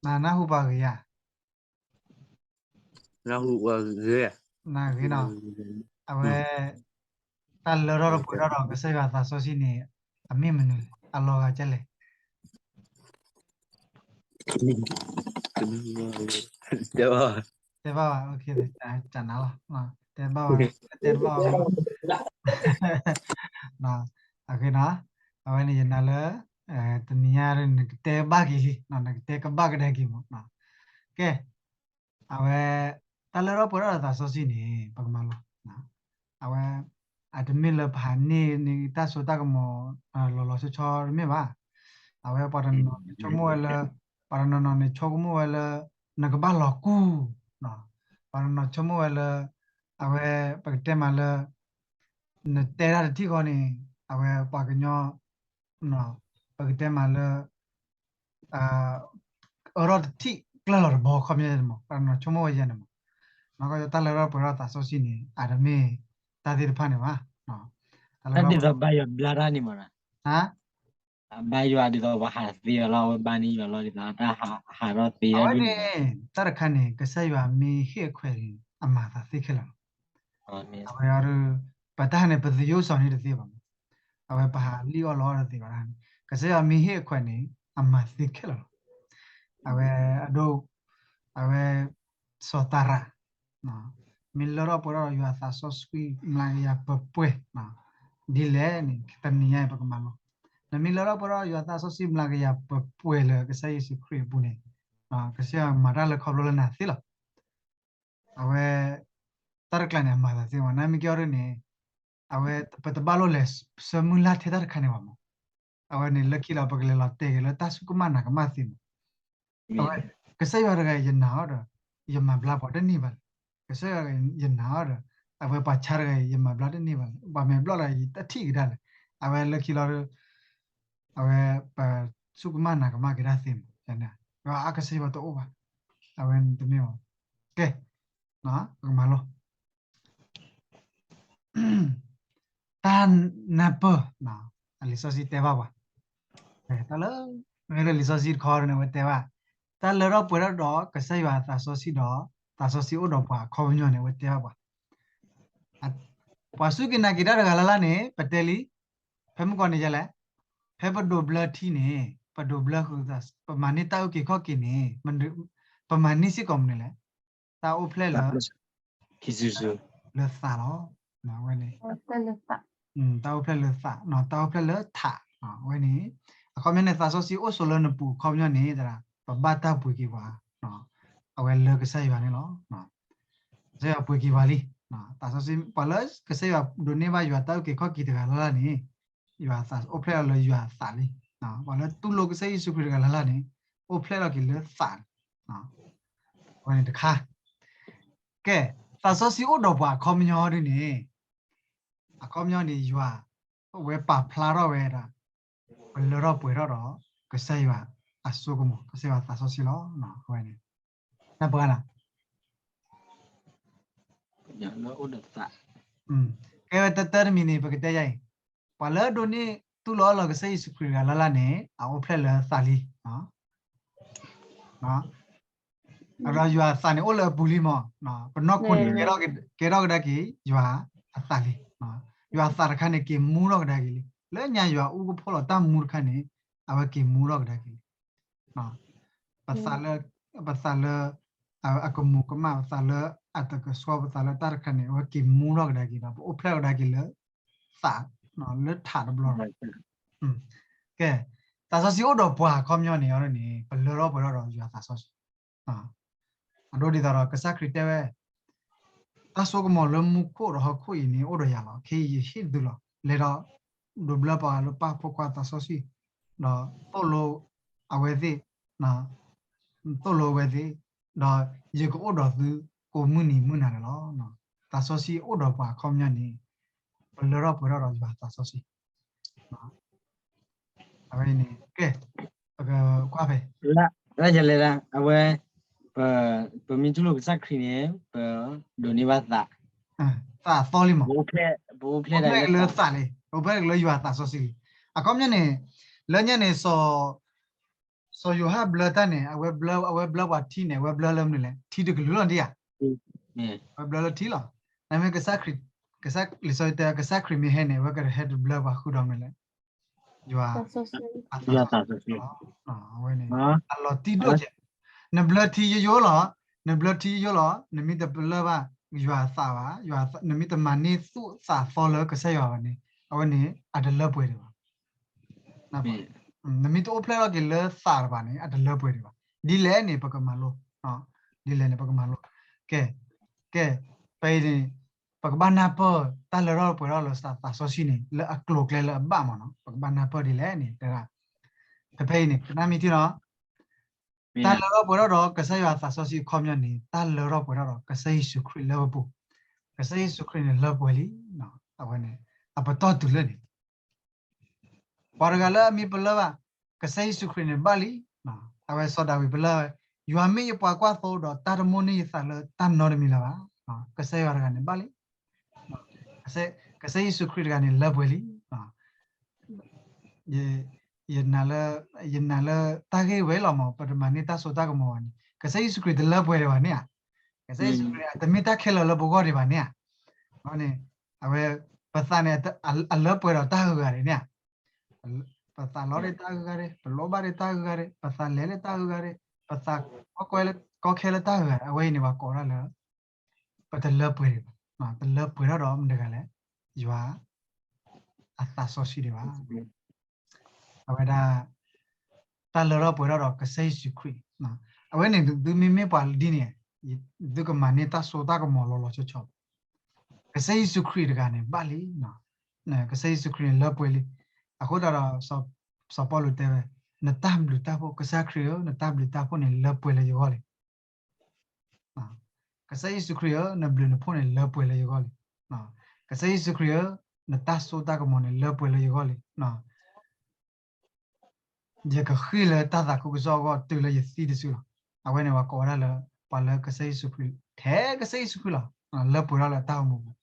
နနၢ်ဟူပှၤဂ့ၤဂ့ၤ, အဝဲ တၢ်လၢထီၣ်ပှဲၤထီၣ်ဒီးကစၢ်ယွၤသးစီဆှံန့ၣ် အမ့ၢ်မနုၤလဲၣ်, အလီၤဂာ်ဒ်လဲၣ်, တဲဘၣ်ဘၣ်, တဲဘၣ်ဘၣ်, တဲဘၣ်ဘၣ်, အဃိနီၤ, အဝဲန့ၣ်ယနာ်လၢ တနံၤညါနကတဲဘၣ်က့ၤလံ, နကတဲကဘၣ်ကဒါက့ၤမး, ကဲ, အဝဲ တၢ်လၢထီၣ်ပှဲၤထီၣ်ဒီးသးစီဆှံန့ၣ် ပကမၤလိ, အဝဲ အတမ့ၢ်လၢပဟးန့ၢ်န့ၢ်တၢ်စိတၢ်ကမီၤ လီၤလီၤဆီဆီတမ့ၢ်ဘၣ်, အဝဲပှၤတနီၤနီၤန့ၣ်ဆိကမိၣ်ဝဲလၢ, ပှၤတနီၤနီၤန့ၣ်ဆိကမိၣ်ဝဲလၢ နကဘၣ်လီၤကူၢ်, ပှၤတနီၤဆိကမိၣ်ဝဲလၢ အဝဲ ပကတဲမးလၢ နတဲတၢ်တထံၣ်ဃီန့ၣ် အဝဲပှၤကညီ ပကတဲမးလၢ အၢထီၣ်တထံၣ်ကျၢၢ်လီၤတဘီခီပညီန့ၣ်မး ပှၤတနီၤဆိကမိၣ်ဝဲယဲန့ၣ်မး, နကတၢ်လၢထီၣ်ပှဲၤထီၣ်သးစီဆှံန့ၣ် အတမ့ၢ်တၢ်သ့ၣ်တဖၣ်န့ၣ်ဘၣ်, တၢ်ဒ်သိးဘါယွၤဘျါတၢ်န့ၣ်မး, ဘါယွၤဒ်သိးပှၤဟးသ့အီၤလီၤ အဝဲဘါန့ၢ်ယွၤလီၤ ဒ်သိးတၢ်ဟးထီၣ်သ့အဝဲန့ၣ်, တၢ်တခါန့ၣ် ကစၢ်ယွၤမ့ၢ်ဟ့ၣ်အခွဲးန့ၣ် အမၤသးသ့ခဲလၢာ်လီၤ. အဝဲအီၤဒုး ပတၢ်န့ၣ် ပသယုၢ်စီၤန့ၣ်တသ့ဘၣ်မး, အဝဲပဟးလံၣ်အီၣ်လီအီၣ်တသ့ဘၣ်န့ၣ်, ကစၢ်ယွၤမ့ၢ်ဟ့ၣ်အခွဲးန့ၣ် အမၤသ့ခဲလၢာ်လီၤ. အဝဲအဒိ, အဝဲ စီၤသရၣ် မ့ၢ်လၢထီၣ်ပှဲၤထီၣ်ဒီးယွၤသးစီဆှံမျးကယၤပှဲၤပှဲၤ, ဒ်လဲၣ်န့ၣ် တနံၤညါအံၤပကမၤလိ, နမ့ၢ်လၢထီၣ်ပှဲၤထီၣ်ယွၤသးစီဆှံမျးကယၤပှဲၤပှဲၤလၢကစၢ်ယ့ၣ်ၡူးခရံာ်အပူၤန့ၣ်, ကစၢ်ယွၤမၤတၢ်လၢခီဖျိလၢနၤသ့လီၤ. အဝဲ တၢ်တကျါန့ၣ် အမၤသးသ့မး နမ့ၢ်ကဲအီၤဒ်န့ၣ်, အဝဲပတဘၣ်လိၣ်လဲၤဆၢမုၢ်လၢ်ထဲတၢ်တခါန့ၣ်ဘၣ်မး, အဝဲန့ၣ်လၢခံလီၤ ပကလဲၤလီၤတဲာ်က့ၤလၢတၢ်စူၢ်ကမၣ်နာ်ကမၣ်သ့မး, အဝဲ ကစၢ်ယွၤတဂၤအံၤ ယနာ်အီၤဒီး ယမၤဘျါပှၤတန့ၢ်ဘၣ်လဲၣ်, ကစၢ်ယွၤယနာ်အီၤဒီး အဝဲပှၤဆါတဂၤအံၤ ယမၤဘျါတန့ၢ်ဘၣ်လဲၣ်, ပှၤမဲာ်ဘျီၣ်တဂၤအံၤ တထံၣ်ကဒါလဲၣ်, အဝဲလၢခံလီၤ အဝဲပစူၢ်ကမၣ်နာ်ကမၣ်က့ၤတၢ်သ့မး, အကစၢ်ယွၤတအိၣ်ဘၣ်, အဝဲန့ၣ်တမ့ၢ်ဘၣ်, ကဲ, ပကမၤလိ တၢ်နၢ်ပၢၢ်, အလံာ်စီဆှံတဲဘၣ်ပှၤ, တၢ်လၢ, မ့ၢ်လၢလံာ်စီဆှံတခီန့ၣ် အဝဲတဲဘၣ်, တၢ်လၢထီၣ်ပှဲၤထီၣ်ဒီးကစၢ်ယွၤအသးစီဆှံဒီး သးစီဆှံအိၣ်ဒီးပှၤအခီပညီန့ၣ် အဝဲတဲဘၣ်ပှၤ, ပှၤစူၢ်က့ၤနာ်က့ၤတၢ်တဂၤလၢ်လၢ်န့ၣ် ပတဲလံ, ဖဲမုၢ်ကီၢ်န့ၣ်ယဲလဲၣ်, ဖဲပဒိးဘျၢထံန့ၣ် ပဒိးဘျၢဃုာ်သး ပမၤန့ၢ်တၢ်အုၣ်က့ၤခီၣ်က့ၤန့ၣ်, ပမၤန့ၢ်စ့ၢ်ကီးမနုၤလဲၣ်, တၢ်အိၣ်ဖျဲၣ်လၢ လၢသးလီၤ, အဝဲန့ၣ်, တၢ်အိၣ်ဖျဲၣ်လၢသး, တၢ်အိၣ်ဖျဲၣ်လၢထး, အဝဲန့ၣ်, အခီပညီန့ၣ် သးစီဆှံအိၣ်ဆိးလၢနပူၤအခီပညီန့ၣ် ပဘၣ်တၢ်ပှ့ၤက့ၤပှၤ, အဝဲလၢကစၢ်ယွၤန့ၣ်လီၤ. ကစၢ်ယွၤပှ့ၤက့ၤပှၤလံ, သးစီဆှံ ပှၤလၢကစၢ်ယွၤဒိးန့ၢ်ဘၣ်ယွၤတၢ်အုၣ်က့ၤခီၣ်က့ၤတဂၤလၢ်လၢ်န့ၣ်, ယွၤသးအိၣ်ဖျဲၣ်လီၤလၢယွၤအသးလံ. ပှၤလၢတူၢ်လိာ်ကစၢ်ယ့ၣ်ၡူးခရံာ်တဂၤလၢ်လၢ်န့ၣ်, အိၣ်ဖျဲၣ်လီၤက့ၤလၢသးလံ. အဝဲန့ၣ်တခါ, ကဲ, သးစီဆှံအိၣ်ဒီးပှၤအခီပညီဒ်န့ၣ်, အခီပညီန့ၣ် ယွၤ အဝဲပာ်ဖျါထီၣ်ဝဲဒၣ် ပလၢထီၣ်ပှဲၤထီၣ်ဒီး ကစၢ်ယွၤအစိကမီၤ ကစၢ်ယွၤသးစီဆှံလီၤ. အဝဲန့ၣ် နၢ်ပၢၢ်ဧါ, ကဲဝဲတၢ်တမံၤန့ၣ် ပကတဲယါအံၤ, ပှၤလၢဒိးန့ၢ်တူၢ်လိာ်အီလီၤကစၢ်ယ့ၣ်ၡူးခရံာ်တဂၤလၢ်လၢ်န့ၣ် အအိၣ်ဖျဲၣ်လၢသးလံ. ဒီးယွၤအသးန့ၣ်အိၣ်လၢအပူၤလံမး, ပနီၢ်ခိန့ၣ် ကဲထီၣ်ကဒါက့ၤ ယွၤအသးလံ. ယွၤအသးတခါန့ၣ် က့ၤမူထီၣ်ကဒါက့ၤလံ. လၢညါယွၤအူကဖီၣ်လီၤတၢ်မူတခါန့ၣ် အဝဲက့ၤမူထီၣ်ကဒါက့ၤလံ. ပသးလၢ ပသးလၢ အကမူၤကမၣ် ပသးလၢအတကဆှီ ပသးလၢတၢ်တခါန့ၣ် အဝဲက့ၤမူထီၣ်ကဒါက့ၤဒီး ပအိၣ်ဖျဲၣ်ကဒါက့ၤလၢ သး လၢထးတဘျီလီၤ. ကဲ, သးစီဆှံအိၣ်ဒီးပှၤအခီပညီန့ၣ် အန့ၣ် ပလၢထီၣ်ပှဲၤထီၣ်ဒီးယွၤသးစီဆှံ အဒိဒ်သိးဒီး ကစၢ်ခရံာ်တဲဝဲ တၢ်စိကမီၤလၢမူခိၣ်ဒီးဟီၣ်ခိၣ်အံၤန့ၣ် အိၣ်ဒီးယၤလီၤ. ခဲအံၤယဟ့ၣ်သုလီၤ. လဲၤဒီး ဒိးဘျၢပှၤလၢပၢ်ဖိခွါသးစီဆှံ ဒီးသိၣ်လိအဝဲသ့ၣ်, သိၣ်လိအဝဲသ့ၣ်, ဒီးယကအိၣ်ဒီးသုကိးမုၢ်နံၤမုၢ်နၤန့ၣ်လီၤ. သးစီဆှံအိၣ်ဒီးပှၤအခီပညီန့ၣ် ပလၢထီၣ်ပှဲၤထီၣ်ဒီးယွၤသးစီဆှံ အဝဲန့ၣ် ကဲ, ပကကွၢ်ဖဲ လၢယလဲၤလၢ အဝဲ ပမ့ၢ်တူၢ်လိာ်ကစၢ်ခရံာ်န့ၣ် ပဒိးန့ၢ်ဘၣ်သး, သးအသီလံမး, ပအိၣ်ဖျဲၣ်လၢသးလံ, ပအိၣ်ဖျဲၣ်လၢယွၤသးစီဆှံလံ. အခီပညီန့ၣ် လၢညါန့ၣ် စီၤယိၤဟၣ်ဘျၢတၢ်န့ၣ် အဝဲဘျၢပှၤထံန့ၣ် အဝဲဘျၢလၢမနုၤလဲၣ်, ထံတကလုာ်လီၤဒ်ဧါ, အဝဲဘျၢလၢထံလီၤ. နမ့ၢ်ကစၢ်ခရံာ်, လံာ်စီဆှံတဲ ကစၢ်ခရံာ်မ့ၢ်ဟဲန့ၣ် အဝဲကဟဲတဘျၢပှၤဃုာ်ဒီးမနုၤလဲၣ်, ယွၤ, ယွၤသးစီဆှံလီၤ. အဝဲန့ၣ် အလီၤတံၢ်ဒိၣ်ကဲ, နဘျၢထံယိယိလီၤ, နဘျၢထံယိယိလီၤ, နမ့ၢ်တဘျၢဘၣ်ယွၤအသးဘၣ်, နမ့ၢ်တမၤန့ၢ်သူၣ်သးသီလၢကစၢ်ယွၤဘၣ်န့ၣ် အဝဲန့ၣ် အတလၢပှဲၤဒံးဘၣ်. နမ့ၢ်တအိၣ်ဖျဲၣ်ထီၣ်က့ၤလၢသးတဘၣ်န့ၣ် အတလၢပှဲၤဒံးဘၣ်. ဒ်လဲၣ်န့ၣ် ပကမၤလိ, ဒ်လဲၣ်န့ၣ် ပကမၤလိ. ကဲ, ကဲ, ပအံၤန့ၣ် ပကဘၣ်နၢ်ပၢၢ် တၢ်လၢထီၣ်ပှဲၤထီၣ်လၢသးစီဆှံန့ၣ် လၢအကျိၤကျဲလၢအဘၣ်မးနီၤ, ပကဘၣ်နၢ်ပၢၢ်ဒ်လဲၣ်န့ၣ် တဲဒၣ်, ဖဲဖဲအံၤန့ၣ် ကနၣ်မ့ၢ်ထံနီၤ တၢ်လၢထီၣ်ပှဲၤထီၣ်ဒီးကစၢ်ယွၤသးစီဆှံအခီပညီန့ၣ် တၢ်လၢထီၣ်ပှဲၤထီၣ်ဒီးကစၢ်ယ့ၣ်ၡူးခရံာ်လၢပပူၤ, ကစၢ်ယ့ၣ်ၡူးခရံာ်န့ၣ်လၢပှဲၤလံ. အဝဲန့ၣ် အပတီၢ်တုၤလၢန့ၣ် ပှၤတဂၤလၢအမ့ၢ်ပလၢဘၣ် ကစၢ်ယ့ၣ်ၡူးခရံာ်န့ၣ်ဘၣ်လံ. အဝဲစီၤဒၤဝံးပလၢဝဲ, ယွၤမ့ၢ်ယပှၤကွၢ်သိဒီး တၢ်တမိၣ်န့ၢ်ယသးလၢတၢ်နီတမံၤလၢၤဘၣ်. ကစၢ်ယွၤတဂၤန့ၣ်ဘၣ်လံ. ကစၢ်ယ့ၣ်ၡူးခရံာ်တဂၤန့ၣ်လၢပှဲၤလံ. ယနာ်လၢ ယနာ်လၢတၢ်ဂ့ၢ်ဝဲလီၤမး ပတမၤန့ၢ်တၢ်စိတၢ်ကမီၤဘၣ်န့ၣ် ကစၢ်ယ့ၣ်ၡူးခရံာ်တလၢပှဲၤဒံးဘၣ်န့ၣ်ဧါ. ကစၢ်ယ့ၣ်ၡူးခရံာ်န့ၣ် အတမ့ၢ်တၢ်ခဲလၢာ်လၢပဂီၢ်ဒံးဘၣ်န့ၣ်ဧါ. န့ၣ် အဝဲ ပသးန့ၣ် အလၢပှဲၤဒီးတၢ်ဂုၤဂၤဒံးန့ၣ်ဧါ. ပသးလီဒံးတၢ်ဂုၤဂၤဒံး, ပလိၣ်ဘၣ်ဒံးတၢ်ဂုၤဂၤဒံး, ပသးလဲၤလၢတၢ်ဂုၤဂၤဒံး, ပသးကီကီခဲလၢတၢ်ဂုၤဂၤဒံး, အဝဲအံၤန့ၣ် ပှၤကိးဒၣ်လၢ ပတလၢပှဲၤဒံးဘၣ်. တလၢပှဲၤထီၣ်ဒီးမတၤတဂၤလဲၣ်, ယွၤ အသးစီဆှံဒံးဘၣ်. အဝဲဒၣ် တၢ်လၢထီၣ်ပှဲၤထီၣ်ဒီးကစၢ်ယ့ၣ်ၡူးခရံာ်. အဝဲန့ၣ် သုမ့မ့ၢ်ပှၤဒ်န့ၣ် သုကမၤန့ၢ်တၢ်စိတၢ်ကမီၤလီၤလီၤဆီဆီ. ကစၢ်ယ့ၣ်ၡူးခရံာ်တဂၤန့ၣ် ဘၣ်လံ. ကစၢ်ယ့ၣ်ၡူးခရံာ်န့ၣ်လၢပှဲၤလံ. အဃိသတးဒီး စီၤပီလူးတဲဝဲ, နတၢ်ဘျုးတၢ်ဖှိၣ် ကစၢ်ခရံာ်ဧၢ, နတၢ်ဘျုးတၢ်ဖှိၣ်န့ၣ်လၢပှဲၤလၢယဂီၢ်လံ. ကစၢ်ယ့ၣ်ၡူးခရံာ်ဧၢ, နဘျုးနဖှိၣ်န့ၣ်လၢပှဲၤလၢယဂီၢ်လံ. ကစၢ်ယ့ၣ်ၡူးခရံာ်ဧၢ, နတၢ်စိတၢ်ကမီၤန့ၣ်လၢပှဲၤလၢယဂီၢ်လံ. ယကဃ့ၢ်လၢတၢ်သးခုကစီၣ်အဂီၢ်တုၤလၢယသံတစုလီၤ. အဝဲန့ၣ်ပှၤကိးဝဲဒၣ်လၢ ပှၤလၢကစၢ်ယ့ၣ်ၡူးခရံာ်, ထဲကစၢ်ယ့ၣ်ၡူးခရံာ်လီၤ. လၢပှဲၤထီၣ်လၢတၢ်အိၣ်မူပူၤ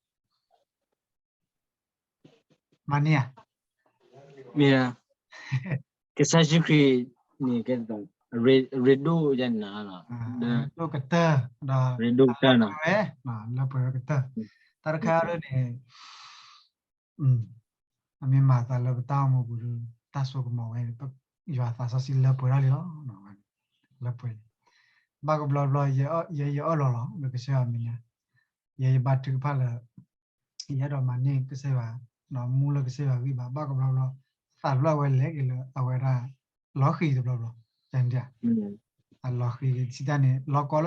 မၤန့ၢ်ဧါ. မ့ၢ်, ကစၢ်ယ့ၣ်ၡူးခရံာ်န့ၣ် ကဲသိး ရ့ဒိၣ်ယဲန့ၣ်, ရ့ဒိၣ်ကတၢၢ်, ဒီး ရ့ဒိၣ်ကတၢၢ်နီၤ, လၢပှဲၤဝဲကတၢၢ်. တၢ်တခါအံၤန့ၣ် အမ့ၢ်မၤသးလၢပတၢ်အိၣ်မူပူၤဒီး တၢ်စိကမီၤဝဲ ယွၤသးစီဆှံလၢပှဲၤထီၣ်လံလီၤ. လၢပှဲၤလံ. ဘၣ်ကဘျီဘျီ ယဲယအၢၣ်လီၤလီၤ လၢကစၢ်ယွၤအမဲာ်ညါ, ယဲယဘါထုကဖၣ်လၢ ယအဲၣ်ဒိးမၤန့ၢ်ကစၢ်ယွၤ, မူလၢကစၢ်ယွၤဂံၢ်ဘါ, ဘၣ်ကဘျီဘျီ သးတဖျၢၣ်ဝဲလဲၤက့ၤလၢအဝဲဒၣ် လီၤဃံၤတဘျီဘျီ, အလီၤဃံၤက့ၤဆံတၢ်န့ၣ် လီၤကီလၢတၢ်အဂၤန့ၣ်, အလီၤကီ အဝဲ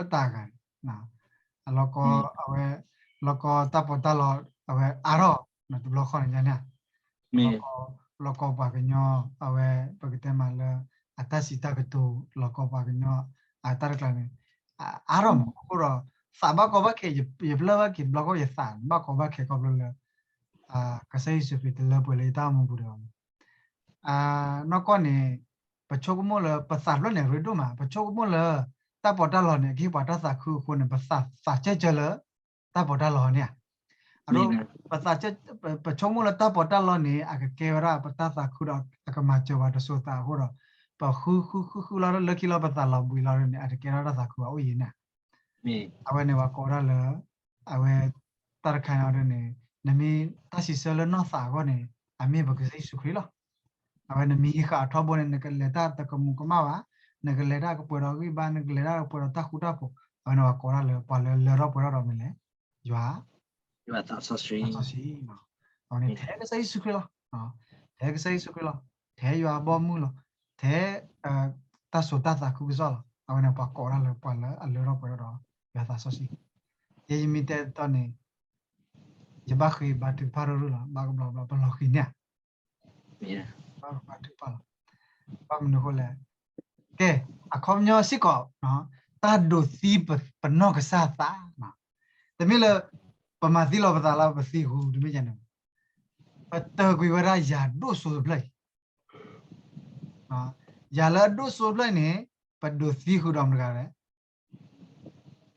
လီၤကီတၢ်ပီးတၢ်လီ အဝဲအါထီၣ် တဘျီဃီန့ၣ်ညါန့ၣ်, လီၤကီ လီၤကီပှၤကညီ အဝဲ ပကတဲမးလၢ အတၢ်စံးတၢ်ကတိၤ လီၤကီပှၤကညီ အတၢ်တကျါန့ၣ် အါထီၣ်မး. အဃိဒီး သးဘၣ်ကီဘၣ်ခဲ ယပျၢ်ဘၣ်က့ၤတဘျီဃီ ယသးဘၣ်ကီဘၣ်ခဲခီဖျိလၢ ကစၢ်ယ့ၣ်ၡူးခရံာ်တလၢပှဲၤလၢယတၢ်အိၣ်မူပူၤဒီး နီၢ်ကီၢ်န့ၣ် ပဆိကမိၣ်လၢ ပသးတဖျၢၣ်န့ၣ် ရ့ဒိၣ်မး, ပဆိကမိၣ်လၢ တၢ်ပီးတၢ်လီန့ၣ် အကဟ့ၣ်ပှၤတၢ်သးခုအဃိန့ၣ် ပသးသးကၢၢ်ကၢၢ်လၢ တၢ်ပီးတၢ်လီန့ၣ်ဧါ. အဒိ ပသး ပဆိကမိၣ်လၢတၢ်ပီးတၢ်လီန့ၣ် အကကဲဝဲဒၣ်ပတၢ်သးခုဒီး အကမၤစၢၤပှၤတစိၤသးအဃိဒီး ပဃုဃုဃုဃုလီၤလၢခံလီၤ ပသးလီၤဘှံးလီၤန့ၣ် အတကဲထီၣ်တၢ်သးခုဘၣ် အိၣ်ယံၤန့ၣ် အဝဲန့ၣ် ပှၤကိးဒၣ်လၢ အဝဲ တၢ်တခါန့ၣ်န့ၣ် နမ့ၢ်တၢ်စံးဆၢလၢနီၢ်သးအဂီၢ်န့ၣ် အမ့ၢ်ပကစၢ်ယ့ၣ်ၡူးခရံာ်လီၤ. အဝဲနမ့ၢ်ဟံးဃာ်အထီဘိန့ၣ် နကလဲၤတၢ်တကမူၤကမၣ်ဘၣ်, နကလဲၤတၢ်ကပှဲၤဒီးဂံၢ်ဘါ နကလဲၤတၢ်ကပှဲၤဒီးတၢ်ဃူတၢ်ဖိး အဝဲန့ၣ်ပှၤကိးဒၣ်လၢ ပှၤလၢလၢထီၣ်ပှဲၤထီၣ်ဒီးမနုၤလဲၣ်, ယွၤ ယွၤသးစီဆှံ, အဝဲန့ၣ်ထဲကစၢ်ယ့ၣ်ၡူးခရံာ်လီၤ. ထဲကစၢ်ယ့ၣ်ၡူးခရံာ်လီၤ. ထဲယွၤအဘီအမုၢ်လီၤ. ထဲ တၢ်စိၤတၢ်သးခုကစီၣ်လီၤ. အဝဲန့ၣ်ပှၤကိးဒၣ်လၢပှၤလၢအလၢထီၣ်ပှဲၤထီၣ်ဒီး ယွၤသးစီဆှံ. ယဲယမ့ၢ်တဲတီန့ၣ် ယဘၣ်ဃ့ဘါထုကဖၣ်ရူၢ်ရူၢ်လီၤ. ဘၣ်ကဘျီဘျီပလီၤဃံၤန့ၣ် ဘၣ်ကဘါထုကဖၣ်လီၤ. ဘၣ်မနုၤအဃိလဲၣ်. ကဲ, အခီပညီစ့ၢ်ကီး တၢ်ဒိးသံပနီၢ်ကစၢ်သး, တမ့ၢ်လၢ ပမၤသံလီၤပသးလၢပသံဃုာ်တမ့ၢ်န့ၣ်, ပတၢၢ်ကွံာ်ဝဲဒၣ်ယၤဒိၣ်စိတဖျၢၣ်အံၤ, ယၤလၢအဒိၣ်စိတဖျၢၣ်အံၤန့ၣ် ပဒိးသံဃုာ်ဒီးမတၤတဂၤလဲၣ်.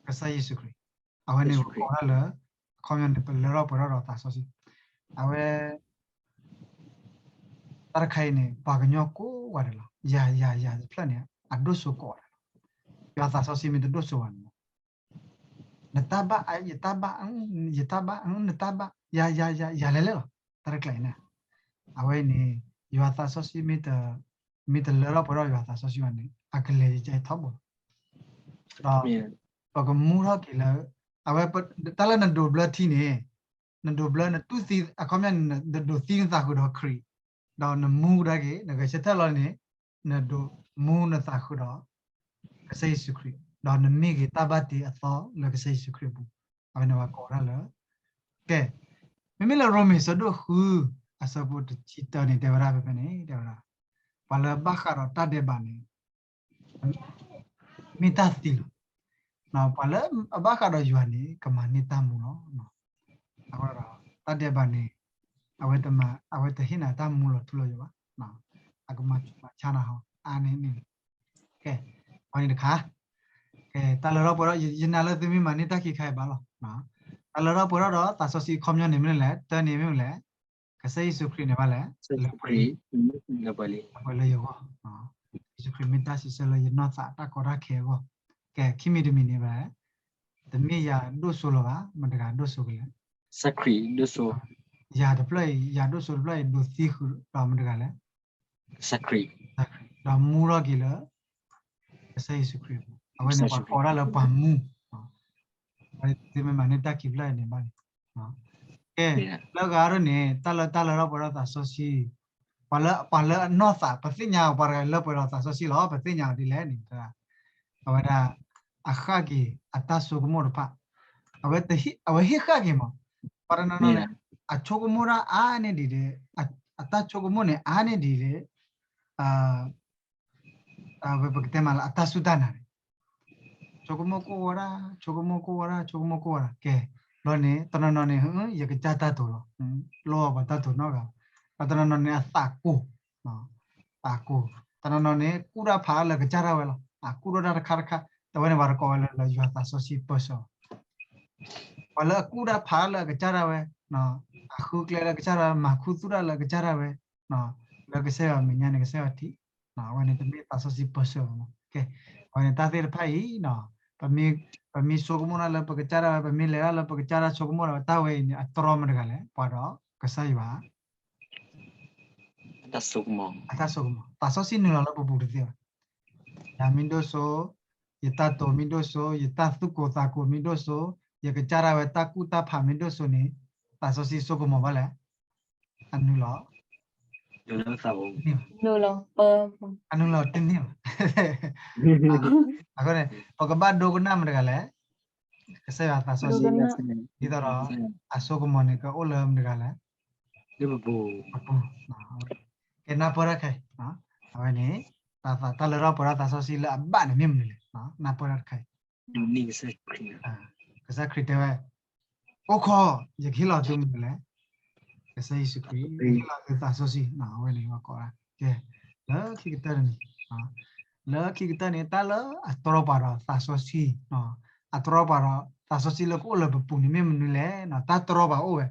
ကစၢ်ယ့ၣ်ၡူးခရံာ်, အဝဲန့ၣ်ပကိးဒၣ်လၢ အခီပညီန့ၣ် ပလၢထီၣ်ပှဲၤထီၣ်ဒီးသးစီဆှံ, အဝဲ တၢ်တခါအံၤန့ၣ် ပှၤကညီကိးဂၤဒဲးလီၤ. ယၤ ယၤ ယၤတဖျၢၣ်န့ၣ် အဒိၣ်စိကိးဂၤဒဲးလီၤ. ယွၤသးစီဆှံမ့ၢ်တဒိၣ်စိဘၣ်န့ၣ် နတၢ်ဘၣ် ယတၢ်ဘၣ် ယတၢ်ဘၣ် နတၢ်ဘၣ် ယၤ ယၤ ယၤ ယၤလဲၤလဲၤလီၤ. တၢ်တကျါအံၤန့ၣ် အဝဲန့ၣ် ယွၤသးစီဆှံ မ့ၢ်တလၢထီၣ်ပှဲၤထီၣ်ယွၤသးစီဆှံဘၣ်န့ၣ် အကလဲၤယကဲထီဘိလီၤ. ဒီး ပကမူထီၣ်က့ၤလၢ အဝဲ တၢ်လၢနဒိးဘျၢထံန့ၣ် နဒိးဘျၢနတူၢ်သံ အခီပညီန့ၣ် နဒိးသံနသးဃုာ်ဒီးခရံာ်, ဒီးနမူကဒါက့ၤ နဂဲၤဆၢထၢၣ်လီၤန့ၣ် နဒိးမူနသးဃုာ်ဒီး ကစၢ်ယ့ၣ်ၡူးခရံာ်, ဒီးနမ့ၢ်ဂ့ၤတၢ်ဘၣ်တ့အသီလၢကစၢ်ယ့ၣ်ၡူးခရံာ်အပူၤ, အဝဲန့ၣ်ပှၤကိးဒၣ်လၢ ကဲ, မ့မ့ၢ်လၢရိမ့ၤဆၢဒိၣ်ဃု အဆၢဖိတဆံတၢန့ၣ် တဲဝဲဒၣ်ဖဲဖဲန့ၣ် တဲဝဲဒၣ် ပှၤလၢအဘၣ်ဃးဒီးတၢ်ဒဲးဘးန့ၣ် မ့ၢ်တၢ်သံလီၤ. ပှၤလၢအဘၣ်ဃးဒီးယွၤန့ၣ် ကမၤန့ၢ်တၢ်မူလီၤ. အဃိဒီး တၢ်ဒဲးဘးန့ၣ် အဝဲတမၤ အဝဲတဟ့ၣ်နၤတၢ်မူလီၤထူလီၤယိာ်ဘၣ်. အကမၤဆူးမၤဆါနၤဟီ အါန့ၢ်န့ၣ်လီၤ. ကဲ, အဝဲန့ၣ်တခါ, ကဲ တၢ်လၢထီၣ်ပှဲၤထီၣ် ယနာ်လၢသုမ့ၢ်မၤန့ၢ်တၢ်ခံခါအံၤဘၣ်လီၤ. တၢ်လၢထီၣ်ပှဲၤထီၣ်ဒီးသးစီဆှံအခီပညီန့ၣ်မ့ၢ်လဲၣ်, တၢန့ၣ်မ့ၢ်လဲၣ်, ကစၢ်ယ့ၣ်ၡူးခရံာ်န့ၣ်ဘၣ်လဲၣ်, လၢပှဲၤလၢယဂီၢ်, ယ့ၣ်ၡူးခရံာ်မ့ၢ်တၢ်စံးဆၢလၢယနီၢ်သးတၢ်ကီတၢ်ခဲအဂီၢ်. ကဲ ခံမံၤတမံၤန့ၣ်ဘၣ်, တမ့ၢ်ယၤဒိၣ်စိလီၤဘၣ်, မတၤတဂၤဒိၣ်စိကလဲၣ်. ကစၢ်ခရံာ်ဒိၣ်စိ. ယၤတဖျၢၣ်အံၤ ယၤဒိၣ်စိတဖျၢၣ်အံၤ ဒိးသံဃုာ်ဒီးမတၤတဂၤလဲၣ်. ကစၢ်ခရံာ်. ဒီးမူထီၣ်က့ၤလၢ ကစၢ်ယ့ၣ်ၡူးခရံာ်အပူၤ, အဝဲန့ၣ်ပှၤကိးဒၣ်လၢပှၤမူ, သုမ့ၢ်မၤန့ၢ်တၢ်ခံဖျၢၣ်အံၤန့ၣ်ဘၣ်န့ၣ်, ကဲ, လၢဂၤဒိၣ်န့ၣ် တၢ်လၢတၢ်လၢထီၣ်ပှဲၤထီၣ်သးစီဆှံ, ပှၤလၢ ပှၤလၢအနီၢ်သး ပသ့ၣ်ညါပှၤတဂၤလၢပှဲၤထီၣ်သးစီဆှံလီၤ, ပသ့ၣ်ညါအီၤဒ်လဲၣ်န့ၣ်, အဝဲဒၣ် အဃၣ်က့ၤအတၢ်ဆိကမိၣ်တဖၣ်, အဝဲ အဝဲဟ့ၣ်ဃၣ်က့ၤမး, ပှၤတနီၤနီၤန့ၣ် အဆိကမိၣ်တၢ်အါန့ၢ်ဒံးဒီး, အတၢ်ဆိကမိၣ်န့ၣ်အါန့ၢ်ဒံးဒီး ပကတဲမးလၢအတၢ်စူၢ်တၢ်နာ်န့ၣ်, ဆိကမိၣ်ကိၢ်ဝဲဒၣ်, ဆိကမိၣ်ကိၢ်ဝဲဒၣ်, ဆိကမိၣ်ကိၢ်ဝဲဒၣ်, ကဲ, ဘျီန့ၣ် တနီၤနီၤန့ၣ် ယကစၢ်တၢ်တိာ်လီၤ, လိၣ်အီၤပှၤတၢ်တိာ်နီတဂၤ, ဒီးတနီၤနီၤန့ၣ် အသးကိၢ်, သးကိၢ်, တနီၤနီၤန့ၣ် ကူၣ်တၢ်ဖးလၢကစၢ်ဒၣ်ဝဲလီၤ, အကူၣ်ထီၣ်တၢ်တခါတခါ, တဝဲန့ၣ်ပှၤတကိးဝဲလၢ လၢယွၤသးစီဆှံပၢၢ်ဆၢ ပှၤလၢအကူၣ်တၢ်ဖးလၢအကစၢ်ဒၣ်ဝဲ, အဃုကျဲလၢကစၢ်ဒၣ်ဝဲ, မၤခူသူၣ်တၢ်လၢကစၢ်ဒၣ်ဝဲ, လၢကစၢ်ယွၤမဲာ်ညါန့ၣ် ကစၢ်ယွၤထံၣ်, အဝဲန့ၣ်တမ့ၢ်သးစီဆှံပၢၢ်ဆၢဘၣ်မး. ကဲ, အဝဲန့ၣ်တၢ်သ့ၣ်တဖၣ်အံၤ, ပမ့ၢ်ဆိကမိၣ်တၢ်လၢပကစၢ်ဒၣ်ဝဲ, ပမ့ၢ်လဲၤတၢ်လၢပကစၢ်ဒၣ်ဆိကမိၣ်ဒၣ်ဝဲ, တၢ်ဝဲအံၤန့ၣ် အတြီမတၤတဂၤလဲၣ်, ပှၤဒီးကစၢ်ယွၤ အတၢ်ဆိကမိၣ်, သးစီဆှံနုာ်လီၤလၢပပူၤတသ့ဘၣ်. ယၤမ့ၢ်ဒိၣ်စိ, ယတၢ်တိာ်မ့ၢ်ဒိၣ်စိ, ယတၢ်သူၣ်ကိၢ်သးကိၢ်မ့ၢ်ဒိၣ်စိ, ယကစၢ်ဒၣ်ဝဲတၢ်ကူၣ်တၢ်ဖးမ့ၢ်ဒိၣ်စိန့ၣ်, သးစီဆှံဆိကမိၣ်ဘၣ်လဲၣ်, အနုာ်လီၤ, အနုာ်လီၤတန့ၢ်ဘၣ်. အဃိန့ၣ် ပကဘၣ်ဒိကနၣ်မတၤတဂၤလဲၣ်, ကစၢ်ယွၤသးစီဆှံ, ဒ်သိးဒီး အဆိကမိၣ်န့ၣ် ကအိၣ်လၢမတၤတဂၤလဲၣ်, ပပူၤ, ကဲနၢ်ပၢၢ်တၢ်ခဲအံၤ, အဝဲန့ၣ် တၢ်လၢထီၣ်ပှဲၤထီၣ်သးစီဆှံလၢအဘၣ်န့ၣ်မ့ၢ်မနုၤလဲၣ်, နၢ်ပၢၢ်တၢ်တခါအံၤ, ကစၢ်ခရံာ်တဲဝဲ, အိၣ်ခိး, ယကဟ့ၣ်လီၤသုမနုၤလဲၣ်, ကစၢ်ယ့ၣ်ၡူးခရံာ်, ယဟ့ၣ်လီၤသုသးစီဆှံ, အဝဲန့ၣ်ပကိးဒၣ်, ကဲ, လၢခံကတၢၢ်တနံၤ, လၢခံကတၢၢ်န့ၣ် တၢ်လၢအတြီပှၤဒီးသးစီဆှံ, အတြီပှၤဒီးသးစီဆှံလၢကအိၣ်လၢပပူၤန့ၣ်မ့ၢ်မနုၤလဲၣ်, တၢ်တြီပှၤအိၣ်ဝဲ,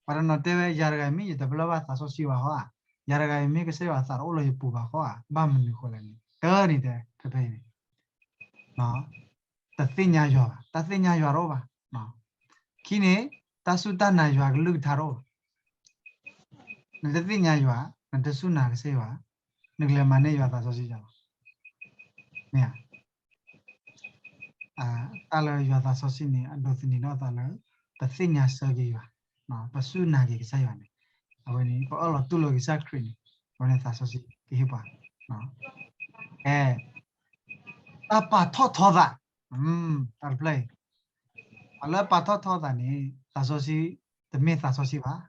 ပှၤတနီၤတဲဝဲ ယၤတဂၤအံၤမ့ၢ် ယတပလၢၢ်ဘၣ်သးစီဆှံဘၣ်ဃီဧါ, ယၤတဂၤအံၤမ့ၢ် ကစၢ်ယွၤသးတအိၣ်လၢယပူၤဘၣ်ဃီဧါ, ဘၣ်မနုၤဃိလဲၣ်န့ၣ် တၢ်န့ၣ်တဲ ဖဲဖဲအံၤန့ၣ် တသ့ၣ်ညါယွၤဘၣ်, တၢ်သ့ၣ်ညါယွၤတအိၣ်ဘၣ်. ခံန့ၣ် တၢ်စူၢ်တၢ်နာ်ယွၤကလုၢ်ကထါတအိၣ်ဘၣ်. နတသ့ၣ်ညါယွၤ, နတစူၢ်နာ်ကစၢ်ယွၤ, နကလဲၤမၤန့ၢ်ယွၤသးစီဆှံယၤလီၤ. မ့ၢ်ဧါ. တၢ်လၢယွၤသးစီဆှံန့ၣ် အဒိးသန့ၤထီၣ်သးလၢ ပသ့ၣ်ညါဆၢက့ၤယွၤ, ပစူၢ်နာ်က့ၤကစၢ်ယွၤန့ၣ်, အဝဲန့ၣ် ပအၢၣ်လီၤတူၢ်လိာ်ကစၢ်ခရံာ်န့ၣ်, အဝဲန့ၣ်သးစီဆှံကဟ့ၣ်ပှၤ အဲ တၢ်ပာ်ထီၣ်ထီသး, တၢ်တဖျၢၣ်အံၤ, ပှၤလၢပာ်ထီၣ်ထီသးန့ၣ် သးစီဆှံ, တမ့ၢ်သးစီဆှံဘၣ်,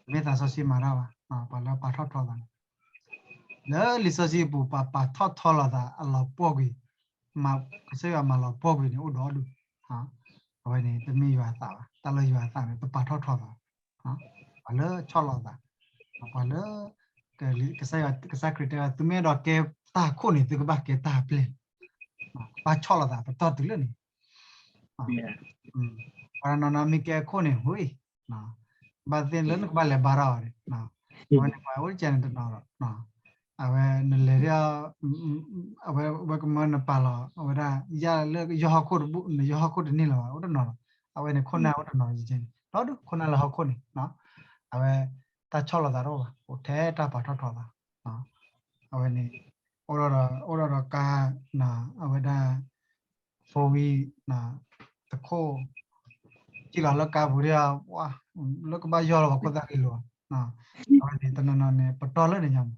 တမ့ၢ်သးစီဆှံမၤတၢ်ဘၣ်, ပှၤလၢပာ်ထီၣ်ထီသးန့ၣ်, လၢလံာ်စီဆှံအပူၤ ပှၤပာ်ထီၣ်ထီလိာ်သးအလီၤပှီၢ်ကွံာ်, ကစၢ်ယွၤမၤလီၤပှီၢ်ကွံာ်န့ၣ် အိၣ်ဒီးဒူၣ်, အဝဲန့ၣ် တမ့ၢ်ယွၤအသးဘၣ်, တၢ်လၢယွၤအသးန့ၣ် ပပာ်ထီၣ်ထီသး ပှၤလၢဆီၣ်လီၤသး, ပှၤလၢ ကစၢ်ယွၤ, ကစၢ်ခရံာ်တဲဝဲ သုမ့ၢ်အဲၣ်ဒိးကဲတၢ်အခိၣ်န့ၣ် သုကဘၣ်ကဲတၢ်အပျဲၢ်, ကဘၣ်ဆီၣ်လီၤသး ပတီၢ်တုၤလၢန့ၣ်, ပှၤနီၢ်နီၢ်မ့ၢ်ကဲအခိၣ်န့ၣ် ဟူ, ဘၣ်သ့ၣ်လၢနကဘၣ်လဲၤဘါထီၣ်အီၤန့ၣ်, အဝဲန့ၣ်ပှၤအိၣ်ကဲန့ၣ်တနီၤဒီး, အဝဲနလဲၤဒ် အဝဲကမၢနပာ်လီၤ အဝဲဒၣ် ယၢ်လၢယဟီၣ်ခိၣ်တဘူၣ် နယဟီၣ်ခိၣ်တန့ၢ်လၢၤဘၣ် အိၣ်တနီၤလီၤ, အဝဲန့ၣ်ခိၣ်နၢ်အိၣ်တနီၤယကဲန့ၣ် ဒီဒူၣ်ခိၣ်နၢ်လၢဟီၣ်ခိၣ်န့ၣ်, အဝဲ တၢ်ဆီၣ်လီၤသးတအိၣ်ဘၣ် အိၣ်ထဲတၢ်ပာ်ထီၣ်ထီသး, အဝဲန့ၣ် အိၣ်ဒီး အိၣ်ဒီးဒီးကါ, အဝဲဒၣ် four wheel, တခိၣ် စံၣ်လီၤလၢကါပူၤဒ်, လၢကဘၣ်ယီၢ်လီၤပှၤခိၣ်သၣ်ဂ့ၤလိာ်, အဝဲန့ၣ်တနီၤနီၤန့ၣ် ပတီၢ်လၢန့ၣ်ညါမး,